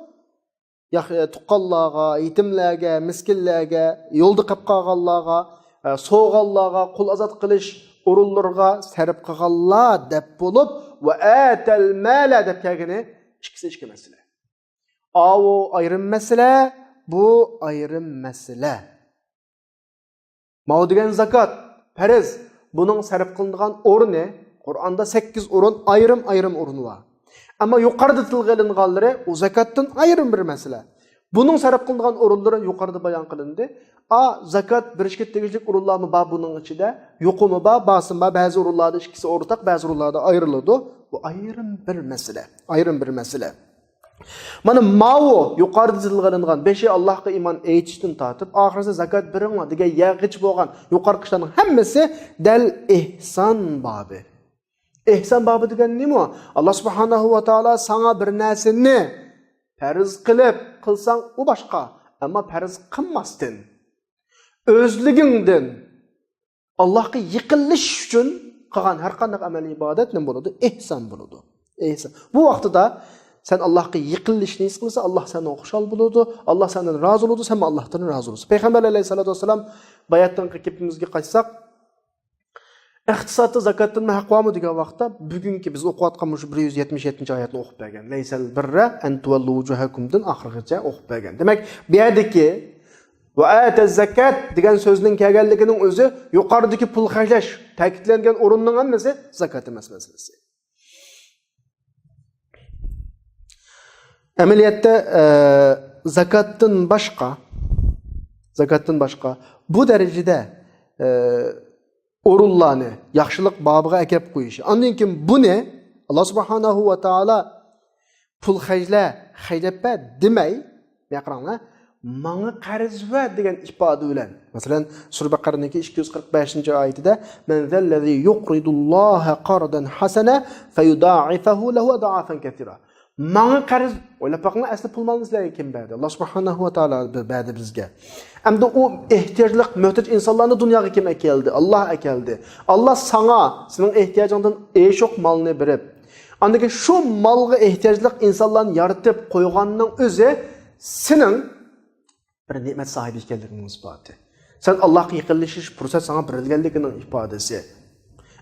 ياخ-، تۇغقانلارغا، يېتىملەرگە، مىسكىنلەرگە، يولدا قېلىپ قالغانلارغا، ئە، سوغانلارغا، قۇل ئازاد قىلىش ئورۇنلىرىغا سەرپ قىلغانلار دەپ بولۇپ، ۋە ئەتەل مالە دەپ كەلگىنى ئىككىسى ئىككى مەسىلە. ئاۋۇ ئايرىم مەسىلە، بۇ ئايرىم مەسىلە. ماۋۇ دېگەن زاكات، پەرز، بۇنىڭ سەرپ قىلىنىدىغان ئورنى، قۇرئاندا سەككىز ئورۇن ئايرىم-ئايرىم ئورنى بار. ئەمما يۇقىرىدا تىلغا ئېلىنغانلىرى ئۇ زاكاتتىن ئايرىم بىر مەسىلە. بۇنىڭ سەرپ قىلىنىدىغان ئورۇنلىرى يۇقىرىدا بايان قىلىندى. ئا، زاكات بېرىشكە تېگىشلىك ئورۇنلارمۇ بار بۇنىڭ ئىچىدە، يۇقىمۇ بار، بارسىمۇ بار، بەزى ئورۇنلاردا ئىككىسى ئورتاق، بەزى ئورۇنلاردا ئايرىلىدۇ. بۇ ئايرىم بىر مەسىلە. ئايرىم بىر مەسىلە. مانا ماۋۇ يۇقىرىدا تىلغا ئېلىنغان بېشى ئاللاھقا ئىمان ئېيتىشتىن تارتىپ، ئاخىرىسى زاكات بېرىڭلار دېگەن يەرگىچە بولغان يۇقىرىقى ئىشلارنىڭ ھەممىسى دەل ئېھسان بابى. ئېھسان بابى دېگەن نېمە؟ ئاللا سۇبھانەھۇ ۋە تائالا ساڭا بىر نەرسىنى پەرز قىلىپ قىلساڭ، ئۇ باشقا. ئەمما پەرز قىلماستىن، ئۆزلۈكۈڭدىن، ئاللاھقا يېقىنلىشىش ئۈچۈن قىلغان ھەر قانداق ئەمەل ئىبادەت نېمە بولىدۇ؟ ئېھسان بولىدۇ. ئېھسان. بۇ ۋاقتىدا سەن ئاللاھقا يېقىنلىشىشنى ھېس قىلسا، ئاللاھ سەندىن خۇشال بولىدۇ، ئاللاھ سەندىن رازى بولىدۇ، سەنمۇ ئاللاھتىن رازى بولىسەن. پەيغەمبەر ئەلەيھىسسالاتۇ ۋەسسالام باياتىنقى گېپىمىزگە قايتساق، ئىقتىسادتا زاكاتتىنمۇ ھەق بارمۇ دېگەن ۋاقىتتا، بۈگۈنكى بىز ئوقۇۋاتقان مۇشۇ بىر يۈز يەتمىش يەتتىنچى ئايەتنى ئوقۇپ بەرگەن. لەيسەل بىررە ئەن تۇۋەللۇ ۋۇجۇھەكۇمدىن ئاخىرغىچە ئوقۇپ بەرگەن. دېمەك، بۇ يەردىكى ۋە ئەتە زەكەت دېگەن سۆزنىڭ كەلگەنلىكىنىڭ ئۆزى يۇقىرىدىكى پۇل خەجلەش تەكىتلەنگەن ئورۇننىڭ ھەممىسى زاكات ئەمەس مەسىلىسى. ئەمەلىيەتتە، ئە، زاكاتتىن باشقا، زاكاتتىن باشقا بۇ دەرىجىدە، ئە، ئورۇنلارنى ياخشىلىق بابىغا ئەكەپ قويۇشى. ئاندىن كېيىن بۇنى ئاللا سۇبھانەھۇ ۋە تائالا پۇل خەجلە، خەجلەپ بەر دېمەي، بۇياققا قاراڭلار، ماڭا قەرز بەر دېگەن ئىپادە بىلەن. مەسىلەن، سۈرە بەقەرىنىڭكى ئىككى يۈز قىرىق بەشىنچى ئايىتىدە، مەن زەللەزى يۇقرىدۇللاھە قەردەن ھەسەنە فەيۇدائىفەھۇ لەھۇ ئەدئافەن كەسىرا. ماڭا قەرز، ئويلاپ باقىڭلار، ئەسلى پۇل مالنى سىلەرگە كىم بەردى؟ ئاللا سۇبھانەھۇ ۋە تائالا بەردى بىزگە. ئەمدى ئۇ ئېھتىياجلىق، مۆھتاج ئىنسانلارنى دۇنياغا كىم ئەكەلدى؟ ئاللا ئەكەلدى. ئاللا ساڭا، سېنىڭ ئېھتىياجىڭدىن ئېشىق مالنى بېرىپ، ئاندىن كېيىن شۇ مالغا ئېھتىياجلىق ئىنسانلارنى يارىتىپ قويغاننىڭ ئۆزى سېنىڭ بىر نېمەت ساھىبى ئىكەنلىكىڭنىڭ ئىسپاتى. سەن ئاللاھقا يېقىنلىشىش پۇرسەت ساڭا بېرىلگەنلىكىنىڭ ئىپادىسى.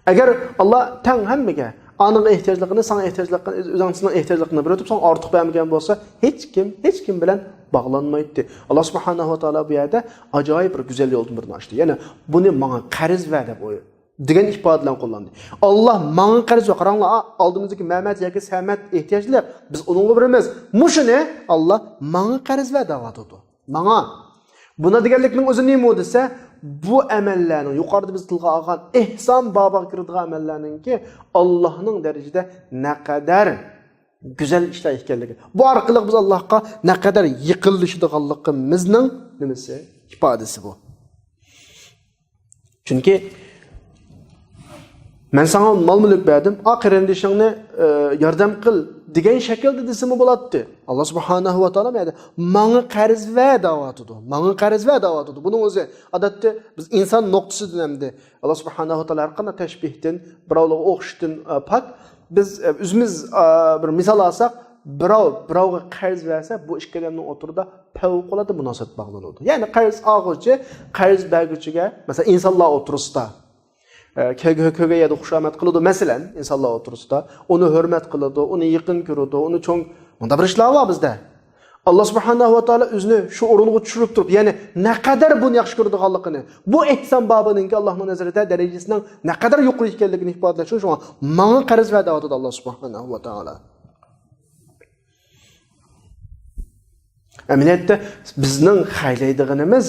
ئەگەر ئاللا تەڭ ھەممىگە، ئانىڭغا ئېھتىياجلىقىنى، ساڭا ئېھتىياجلىقىنى، ئۆزۈڭ سېنىڭ ئېھتىياجلىقىنى بېرىۋېتىپ، ساڭا ئارتۇق بەرمىگەن بولسا، ھېچكىم، ھېچكىم بىلەن باغلانمايتتى. ئاللا سۇبھانەھۇ ۋە تائالا بۇ يەردە ئاجايىپ بىر گۈزەل يولدىن بىرنى ئاچتى. يەنى بۇنى ماڭا قەرز بەر دەپ ئوي-، دېگەن ئىپادە بىلەن قوللاندى. ئاللا ماڭا قەرز بەر. قاراڭلار، ئالدىمىزدىكى مەمەت ياكى سەمەت ئېھتىياجلىق، بىز ئۇنىڭغا بېرىمىز. مۇشۇنى ئاللا ماڭا قەرز بەر دەۋاتىدۇ. ماڭا. بۇنى دېگەنلىكنىڭ ئۆزى نېمە دېسە، بۇ ئەمەللەرنىڭ، يۇقىرىدا بىز تىلغا ئالغان ئېھسان بابىغا كىرىدىغان ئەمەللەرنىڭكى ئاللاھنىڭ دەرىجىدە نەقەدەر گۈزەل ئىشلار ئىكەنلىكى. بۇ ئارقىلىق بىز ئاللاھقا نەقەدەر يېقىنلىشىدىغانلىقىمىزنىڭ نېمىسى؟ ئىپادىسى بۇ. چۈنكى مەن ساڭا مال-مۈلۈك بەردىم، ئا، قېرىندىشىڭنى، ئە، ياردەم قىل دېگەن شەكىلدە دېسىمۇ بولاتتى. ئاللا سۇبھانەھۇ ۋە تائالا بۇ يەردە ماڭا قەرز بەر دەۋاتىدۇ. ماڭا قەرز بەر دەۋاتىدۇ. بۇنىڭ ئۆزى، ئادەتتە بىز ئىنسان نۇقتىسىدىن ئەمدى ئاللا سۇبھانەھۇ ۋە تائالا ھەر قانداق تەشبىھتىن، بىراۋلارغا ئوخشىشتىن، ئە، پاك. بىز، ئە، ئۆزىمىز، ئە، بىر مىسال ئالساق، بىراۋ بىراۋغا قەرز بەرسە، بۇ ئىككىلەننىڭ ئوتتۇرىدا پەۋقۇلئاددە مۇناسىۋەت باغلىنىدۇ. يەنى قەرز ئالغۇچى قەرز بەرگۈچىگە، مەسىلەن، ئىنسانلار ئوتتۇرىسىدا، ئە، كۆرگەن يەردە خۇشامەت قىلىدۇ. مەسىلەن، ئىنسانلار ئوتتۇرىسىدا ئۇنى ھۆرمەت قىلىدۇ، ئۇنى يېقىن كۆرىدۇ، ئۇنى چوڭ، مۇنداق بىر ئىشلار بار بىزدە. ئاللا سۇبھانەھۇ ۋە تائالا ئۆزىنى شۇ ئورۇنغا چۈشۈرۈپ تۇرۇپ، يەنى نەقەدەر بۇنى ياخشى كۆرىدىغانلىقىنى، بۇ ئېھسان بابىنىڭكى ئاللانىڭ نەزىرىدە دەرىجىسىنىڭ نەقەدەر يۇقىرى ئىكەنلىكىنى ئىپادىلەش ئۈچۈن، شۇڭا ماڭا قەرز بەر دەۋاتىدۇ ئاللا سۇبھانەھۇ ۋە تائالا. ئەمەلىيەتتە بىزنىڭ خەجلەيدىغىنىمىز،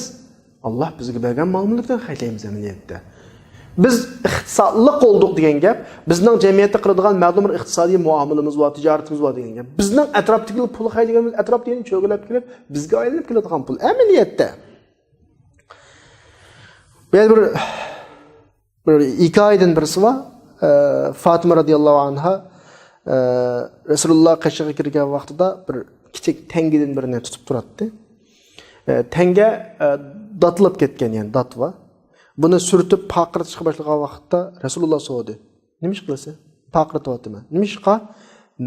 ئاللا بىزگە بەرگەن مال-مۈلۈكتىن خەجلەيمىز ئەمەلىيەتتە. بىز ئىقتىسادلىق بولدۇق دېگەن گەپ، بىزنىڭ جەمئىيەتتە قىلىدىغان مەلۇم بىر ئىقتىسادىي مۇئامىلىمىز بار، تىجارىتىمىز بار دېگەن گەپ. بىزنىڭ ئەتراپتىكى پۇل خەجلىگىنىمىز، ئەتراپتا يەنە چۆگىلەپ كېلىپ، بىزگە ئايلىنىپ كېلىدىغان پۇل ئەمەلىيەتتە. بۇ يەردە بىر، بىر ھېكايىدىن بىرسى بار. ئە، فاتىمە رەزىياللاھۇ ئەنھا، ئە، رەسۇلۇللا قېشىغا كىرگەن ۋاقتىدا بىر كىچىك تەڭگىدىن بىرنى تۇتۇپ تۇراتتى. ئە، تەڭگە، ئە، داتلىنىپ كەتكەن، يەنى دات بار. بۇنى سۈرتۈپ پارقىرىتىشقا باشلىغان ۋاقىتتا رەسۇلۇللا سورىدى: «نېمە ئىش قىلىسەن؟ پارقىرىتىۋاتىمەن.» «نېمە ئىشقا؟»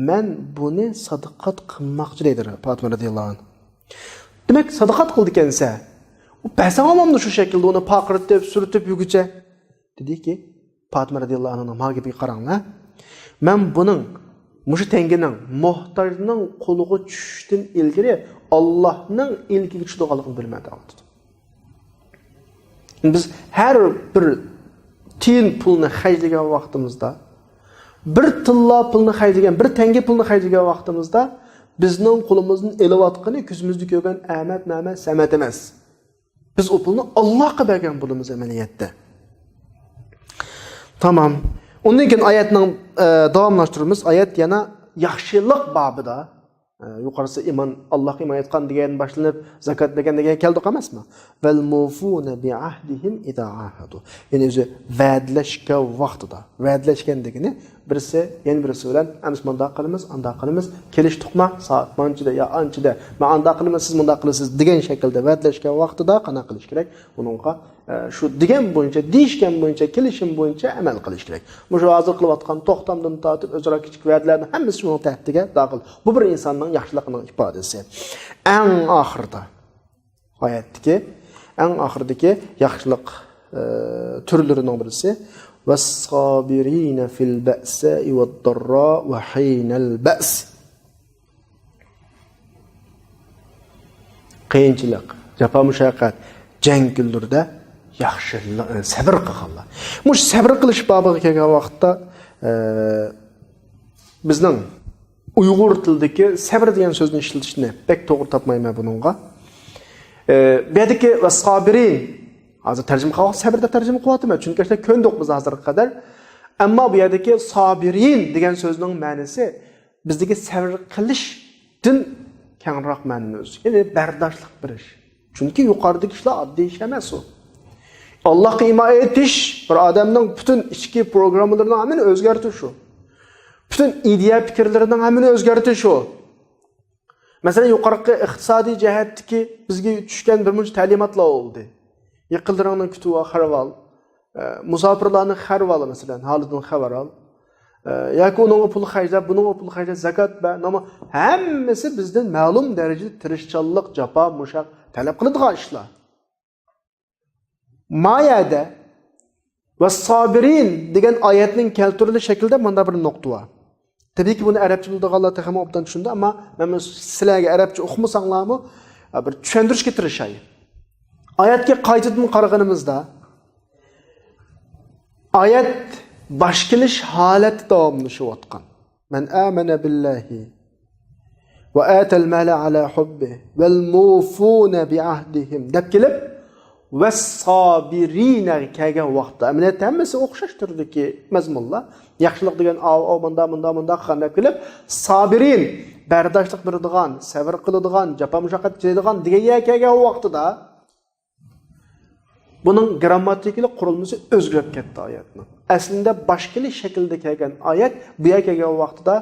«مەن بۇنى سادىقات قىلماقچى» دەيدۇ پاتىمە رەزىياللاھۇ ئەنھا. «دېمەك، سادىقات قىلىدىكەنسەن. ئۇ بەرسەڭ بولمامدۇ شۇ شەكىلدە ئۇنى پارقىرىتىپ، سۈرتۈپ يۈرگۈچە؟» دېدىكى، پاتىمە رەزىياللاھۇ ئەنھانىڭ ماڭا گېپىگە قاراڭلار. «مەن بۇنىڭ، مۇشۇ تەڭگىنىڭ موھتاجنىڭ قولىغا چۈشۈشتىن ئىلگىرى ئاللاھنىڭ ئىلكىگە چۈشىدىغانلىقىنى بىلىمەن» دەۋاتىدۇ. بىز ھەر بىر تىيىن پۇلنى خەجلىگەن ۋاقتىمىزدا، بىر تىللا پۇلنى خەجلىگەن، بىر تەڭگە پۇلنى خەجلىگەن ۋاقتىمىزدا، بىزنىڭ قولىمىزدىن ئېلىۋاتقىنى كۆزىمىزدە كۆرگەن ئەمەت، مەمەت، سەمەت ئەمەس. بىز ئۇ پۇلنى ئاللاھقا بەرگەن بولىمىز ئەمەلىيەتتە. تامام. ئۇندىن كېيىن ئايەتنىڭ، ئە، داۋاملاشتۇرىمىز. ئايەت يەنە ياخشىلىق بابىدا. ئە، يۇقىرىسى ئىمان، ئاللاھقا ئىمان ئېيتقان دېگەن باشلىنىپ، زاكات بەرگەن دېگەن كەلدۇق ئەمەسمۇ؟ «ۋەل مۇفۇنە بىئەھدىھىم ئىزا ئاھەدۇ.» يەنى ئۆزى ۋەدىلەشكەن ۋاقتىدا. ۋەدىلەشكەن دېگىنى بىرسى يەنە بىرسى بىلەن، «ئەمىسە مۇنداق قىلىمىز، ئانداق قىلىمىز، كېلىشتۇقما؟ سائەت مانچىدە يا ئانچىدە، مەن ئانداق قىلىمەن، سىز مۇنداق قىلىسىز» دېگەن شەكىلدە ۋەدىلەشكەن ۋاقتىدا قانداق قىلىش كېرەك؟ ئۇنىڭغا، ئە، شۇ دېگەن بويىچە، دېيىشكەن بويىچە، كېلىشىم بويىچە ئەمەل قىلىش كېرەك. مۇشۇ ھازىر قىلىۋاتقان توختامدىن تارتىپ ئۆزئارا كىچىك ۋەدىلەرنىڭ ھەممىسى شۇنىڭ تەھتىگە داخىل. بۇ بىر ئىنساننىڭ ياخشىلىقىنىڭ ئىپادىسى. ئەڭ ئاخىرىدا، ئايەتتىكى ئەڭ ئاخىرىدىكى ياخشىلىق، ئە، تۈرلىرىنىڭ بىرسى، «ۋەسسابىرىنە فىل بەئساء ۋەددەرراء ۋە ھىنەل بەئس.» قىيىنچىلىق، جاپا-مۇشەققەت، جەڭ كۈنلىرىدە ياخشى، سەۋر قىلغانلار. مۇشۇ سەۋر قىلىش بابىغا كەلگەن ۋاقىتتا، ئە، بىزنىڭ ئۇيغۇر تىلىدىكى سەۋر دېگەن سۆزنى ئىشلىتىشنى بەك توغرا تاپمايمەن بۇنىڭغا. ئە، بۇ يەردىكى ۋەسسابىرىن، ھازىر تەرجىمە قىلغان، سەۋر دەپ تەرجىمە قىلىۋاتىمەن، چۈنكى ئاشۇنداق كۆندۇق بىز ھازىرغا قەدەر. ئەمما بۇ يەردىكى سابىرىن دېگەن سۆزنىڭ مەنىسى بىزدىكى سەۋر قىلىشتىن كەڭرەك مەنىنى ئۆز ئىچىگە، يەنى بەرداشلىق بېرىش. چۈنكى يۇقىرىدىكى ئىشلار ئاددىي ئىش ئەمەس ئۇ. ئاللاھقا ئىمان ئېيتىش بىر ئادەمنىڭ پۈتۈن ئىچكى پروگراممىلىرىنىڭ ھەممىنى ئۆزگەرتىش ئۇ. پۈتۈن ئىدىيە پىكىرلىرىنىڭ ھەممىنى ئۆزگەرتىش ئۇ. مەسىلەن، يۇقىرىقى ئىقتىسادىي جەھەتتىكى بىزگە چۈشكەن بىر مۇنچە تەلىماتلار بولدى. يېقىنلىرىڭنى كۈتۈۋال، خەۋەر ئال. ئە، مۇساپىرلارنى خەۋەر ئال، مەسىلەن، ھالىدىن خەۋەر ئال. ئە، ياكى ئۇنىڭغا پۇل خەجلە، بۇنىڭغا پۇل خەجلە، زاكات بەر، ناما-، ھەممىسى بىزدىن مەلۇم دەرىجىدە تىرىشچانلىق، جاپا، مۇشەققەت تەلەپ قىلىدىغان ئىشلار. ما يەردە ۋەسسابىرىن دېگەن ئايەتنىڭ كەلتۈرۈلۈش شەكلىدە مۇنداق بىر نۇقتا بار. تەبىئىيكى، بۇنى ئەرەبچە بىلىدىغانلار تېخىمۇ ئوبدان چۈشىنىدۇ، ئەمما مەن سىلەرگە ئەرەبچە ئۇقمىساڭلارمۇ، بىر چۈشەندۈرۈشكە تىرىشاي. ئايەتكە قايتىدىن قارىغىنىمىزدا، ئايەت باش كېلىش ھالەتتە داۋاملىشىۋاتقان. مەن ئامەنە بىللاھى ۋە ئاتەل مالە ئالا ھۇببى ۋەل مۇفۇنە بىئەھدىھىم دەپ كېلىپ، ۋەسسابىرىنەگە كەلگەن ۋاقىتتا، ئەمەلىيەتتە ھەممىسى ئوخشاش تۈردىكى مەزمۇنلار. ياخشىلىق دېگەن ئاۋۇ، ئاۋۇ، مۇندا، مۇندا، مۇندا قىلغان دەپ كېلىپ، سابىرىن، بەرداشلىق بېرىدىغان، سەۋر قىلىدىغان، جاپا مۇشەققەت چېكىدىغان دېگەن يەرگە كەلگەن ۋاقتىدا، بۇنىڭ گىرامماتىكىلىق قۇرۇلمىسى ئۆزگىرىپ كەتتى ئايەتنىڭ. ئەسلىندە باش كېلىش شەكلىدە كەلگەن ئايەت بۇ يەرگە كەلگەن ۋاقتىدا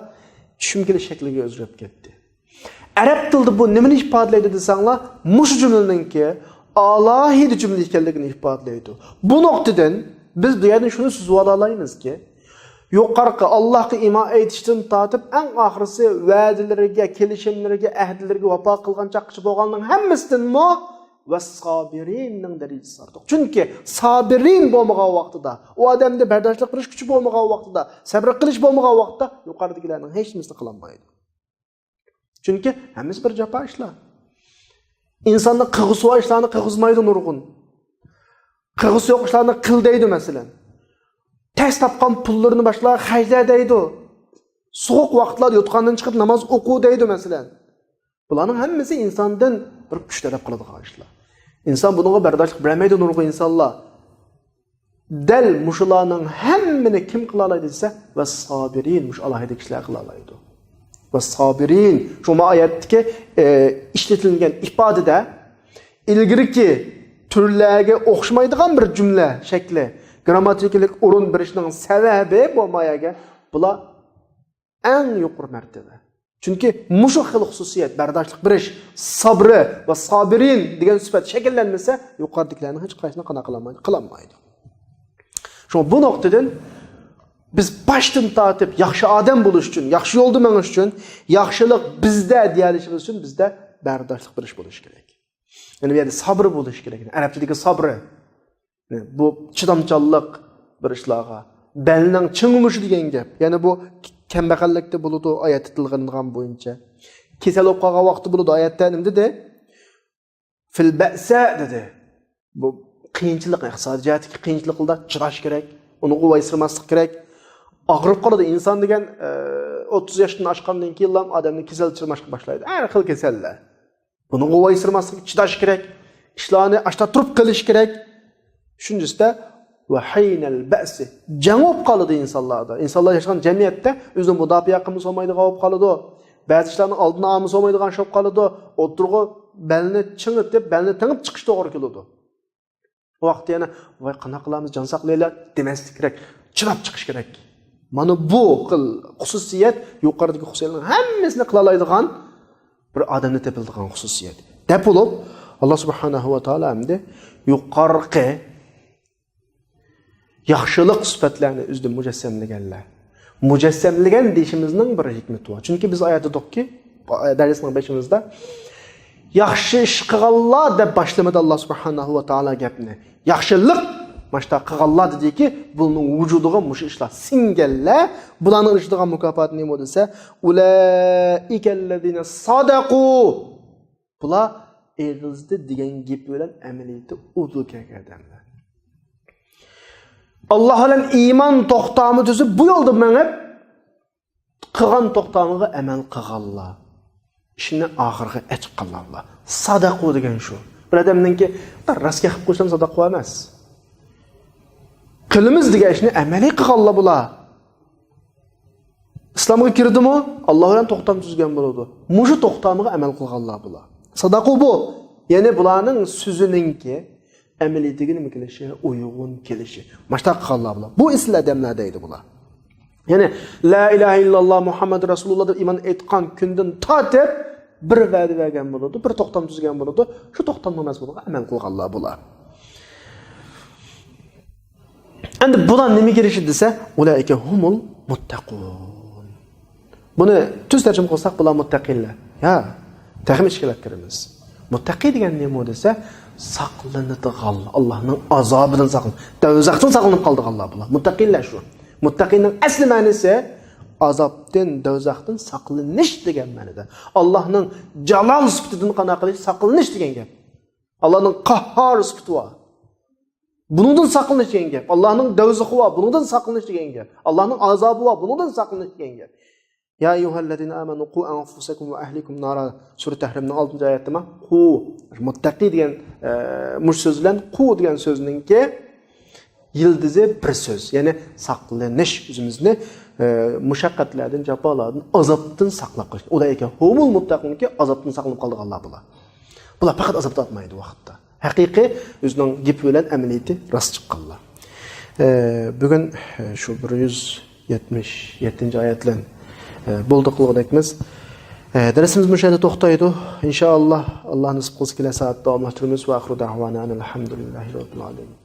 چۈشۈم كېلىش شەكلىگە ئۆزگىرىپ كەتتى. ئەرەب تىلىدا بۇ نېمىنى ئىپادىلەيدۇ دېسەڭلار، مۇشۇ جۈملىنىڭكى ئالاھىدە جۈملە ئىكەنلىكىنى ئىپادىلەيدۇ. بۇ نۇقتىدىن بىز بۇ يەردىن شۇنى سىزىۋالالايمىزكى، يۇقىرىقى ئاللاھقا ئىمان ئېيتىشتىن تارتىپ ئەڭ ئاخىرىسى ۋەدىلىرىگە، كېلىشىملىرىگە، ئەھدىلىرىگە ۋاپا قىلغان چاغقىچە بولغاننىڭ ھەممىسىدىنمۇ ۋەسسابىرىننىڭ دەرىجىسى ئارتۇق. چۈنكى سابىرىن بولمىغان ۋاقتىدا، ئۇ ئادەمدە بەرداشلىق بېرىش كۈچى بولمىغان ۋاقتىدا، سەبرى قىلىش بولمىغان ۋاقىتتا يۇقىرىدىكىلەرنىڭ ھېچنېمىسىنى قىلالمايدۇ. چۈنكى ھەممىسى بىر جاپا ئىشلار. ئىنساننىڭ قىلغۇسى بار ئىشلارنى قىلغۇزمايدۇ نۇرغۇن. قىلغۇسى يوق ئىشلارنى قىل دەيدۇ، مەسىلەن. تەس تاپقان پۇللىرىنى باشقىلارغا خەجلە دەيدۇ. سوغۇق ۋاقىتلاردا يوتقاندىن چىقىپ ناماز ئوقۇ دەيدۇ، مەسىلەن. بۇلارنىڭ ھەممىسى ئىنساندىن بىر كۈچ تەلەپ قىلىدىغان ئىشلار. ئىنسان بۇنىڭغا بەرداشلىق بېرەلمەيدۇ نۇرغۇن ئىنسانلار. دەل مۇشۇلارنىڭ ھەممىنى كىم قىلالايدۇ دېسە، ۋەسسابىرىن، مۇشۇ ئالاھىدە كىشىلەر قىلالايدۇ. ۋەسسابىرىن، شۇڭا ئايەتتىكى، ئە، ئىشلىتىلگەن ئىپادىدە ئىلگىرىكى تۈرلەرگە ئوخشىمايدىغان بىر جۈملە شەكلى، گىرامماتىكىلىق ئورۇن بېرىشنىڭ سەۋەبى بولمايەرگە، بۇلار ئەڭ يۇقىرى مەرتىۋە. چۈنكى مۇشۇ خىل خۇسۇسىيەت، بەرداشلىق بېرىش، سابرى ۋەسسابىرىن دېگەن سۈپەت شەكىللەنمىسە، يۇقىرىدىكىلەرنىڭ ھېچقايسىسىنى قانداق قىلالمايدۇ، قىلالمايدۇ. شۇڭا بۇ نۇقتىدىن بىز باشتىن تارتىپ ياخشى ئادەم بولۇش ئۈچۈن، ياخشى يولدا مېڭىش ئۈچۈن، ياخشىلىق بىزدە دېيەلىشىمىز ئۈچۈن بىزدە بەرداشلىق بېرىش بولۇشى كېرەك. يەنى بۇ يەردە سابىر بولۇشى كېرەك. ئەرەبچىدىكى سابرى. بۇ چىدامچانلىق بىر ئىشلارغا. بەلنىڭ چىڭىمۇشى دېگەن گەپ. يەنى بۇ كەمبەغەللىكتە بولىدۇ، ئايەتتە تىلغا ئېلىنغان بويىچە. كېسەل بولۇپ قالغان ۋاقتى بولىدۇ، ئايەتتە نېمە دېدى؟ فىل بەئسە دېدى. بۇ قىيىنچىلىق، ئىقتىسادىي جەھەتتىكى قىيىنچىلىقلاردا چىداش كېرەك. ئۇنىڭغا ۋايسىرىماسلىق كېرەك. ئاغرىپ قالىدۇ ئىنسان دېگەن، ئە، ئوتتۇز ياشتىن ئاشقاندىن كېيىنلا ئادەمنى كېسەل چىرماشقا باشلايدۇ. ھەر خىل كېسەللەر. بۇنىڭغا ۋايسىرىماسلىق، چىداش كېرەك. ئىشلارنى ئاشتا تۇرۇپ قىلىش كېرەك. ئۈچىنچىسىدە، ۋە ھەينەل بەئسى. جەڭ بولۇپ قالىدۇ ئىنسانلاردا. ئىنسانلار ياشىغان جەمئىيەتتە ئۆزىنى مۇداپىئە قىلمىسا بولمايدىغان بولۇپ قالىدۇ. بەزى ئىشلارنىڭ ئالدىنى ئالمىسا بولمايدىغان ئىش بولۇپ قالىدۇ. ئوتتۇرىغا بەلنى چىڭىتىپ، بەلنى تېڭىپ چىقىش توغرا كېلىدۇ. ئۇ ۋاقىتتا يەنە، ۋاي، قانداق قىلىمىز، جان ساقلىۋېلە دېمەسلىك كېرەك. چىداپ چىقىش كېرەك. مانا بۇ خىل خۇسۇسىيەت يۇقىرىدىكى خۇسۇسىيەتنىڭ ھەممىسىنى قىلالايدىغان بىر ئادەمدە تېپىلىدىغان خۇسۇسىيەت. دەپ بولۇپ، ئاللا سۇبھانەھۇ ۋە تائالا ئەمدى يۇقىرىقى ياخشىلىق سۈپەتلەرنى ئۆزىدە مۇجەسسەملىگەنلەر. مۇجەسسەملىگەن دېيىشىمىزنىڭ بىر ھېكمىتى بار. چۈنكى بىز ئايەتتە دېدۇقكى، دەرسنىڭ بېشىمىزدا، ياخشى ئىش قىلغانلار دەپ باشلىمىدى ئاللا سۇبھانەھۇ ۋە تائالا گەپنى. ياخشىلىق ماشتا قىلغانلار دېدىكى، بۇنىڭ ۋۇجۇدىغا مۇشۇ ئىشلار سىڭگەنلەر، بۇلارنىڭ ئېرىشىدىغان مۇكاپاتى نېمە دېسە، ئۇلائىكەللەزىنە سادەقۇ. بۇلار ئېغىزدا دېگەن گېپى بىلەن ئەمەلىيىتى ئۇدۇل كەلگەن ئادەملەر. ئاللا بىلەن ئىمان توختامى تۈزۈپ، بۇ يولدا مېڭىپ، قىلغان توختامىغا ئەمەل قىلغانلار. ئىشنى ئاخىرىغا ئەچىققانلار بۇلار. سادەقۇ دېگەن شۇ. بىر ئادەمنىڭكى راست گەپ قىلىپ قويسام سادەقۇ ئەمەس. قىلىمىز دېگەن ئىشنى ئەمەلىي قىلغانلار بۇلار. ئىسلامغا كىردىمۇ، ئاللا بىلەن توختام تۈزگەن بولىدۇ. مۇشۇ توختامغا ئەمەل قىلغانلار بۇلار. سادەقۇ بۇ. يەنى بۇلارنىڭ سۆزىنىڭكى ئەمەلىيىتىگە نېمە كېلىشى، ئۇيغۇن كېلىشى. ماشتا قىلغانلار بۇلار. بۇ ئېسىل ئادەملەر دەيدۇ بۇلار. يەنى، لا ئىلاھە ئىللاللا مۇھەممەد رەسۇلۇللا دەپ ئىمان ئېيتقان كۈندىن تارتىپ بىر ۋەدە بەرگەن بولىدۇ، بىر توختام تۈزگەن بولىدۇ. شۇ توختامنىڭ مەزمۇنىغا ئەمەل قىلغانلار بۇلار. ئەمدى بۇلار نېمىگە ئېرىشىدۇ دېسە، ئۇلائىكە ھۇمۇل مۇتتەقۇن. بۇنى تۈز تەرجىمە قىلساق، بۇلار مۇتتەقىنلەر. يا، تېخىمۇ ئىچكىرىلەپ كىرىمىز. مۇتتەقى دېگەن نېمە دېسە، ساقلىنىدىغان، ئاللانىڭ ئازابىدىن ساقلىنىپ، دوزاختىن ساقلىنىپ قالىدىغانلار بۇلار. مۇتتەقىنلەر شۇ. مۇتتەقىننىڭ ئەسلى مەنىسى ئازابتىن، دوزاختىن ساقلىنىش دېگەن مەنىدە. ئاللانىڭ جالال سۈپىتىدىن قانداق قىلىش، ساقلىنىش دېگەن گەپ. ئاللانىڭ قاھھار سۈپىتى بار. بۇنىڭدىن ساقلىنىش دېگەن گەپ. ئاللانىڭ دوزىخى بار. بۇنىڭدىن ساقلىنىش دېگەن گەپ. ئاللانىڭ ئازابى بار. بۇنىڭدىن ساقلىنىش دېگەن گەپ. يا أيها الذين آمنوا قوا أنفسكم وأهليكم نارا. سۈرە تەھرىمنىڭ ئالتىنچى ئايەتتىمۇ؟ قۇ، مۇتتەقى دېگەن، ئە، مۇشۇ سۆز بىلەن قۇ دېگەن سۆزنىڭكى يىلتىزى بىر سۆز. يەنى ساقلىنىش، ئۆزىمىزنى، ئە، مۇشەققەتلەردىن، جاپالاردىن، ئازابتىن ساقلاپ قېلىش. أولئك هم المتقون، ئازابتىن ساقلىنىپ قالىدىغانلار بۇلار. بۇلار پەقەت ئازابتا ئاتمايدۇ ۋاقىتتا. ھەقىقىي ئۆزىنىڭ گېپى بىلەن ئەمەلىيىتى راست چىققانلار. ئە، بۈگۈن، ئە، شۇ بىر يۈز يەتمىش يەتتىنچى ئايەت بىلەن، ئە، بولدى قىلغۇدەكمىز. ئە، دەرسىمىز مۇشۇ يەردە توختايدۇ. ئىنشائاللا، ئاللا نېسىپ قىلسا، كېلەر سائەتتە داۋاملاشتۇرىمىز. وآخر دعوانا أن الحمد لله رب العالمين.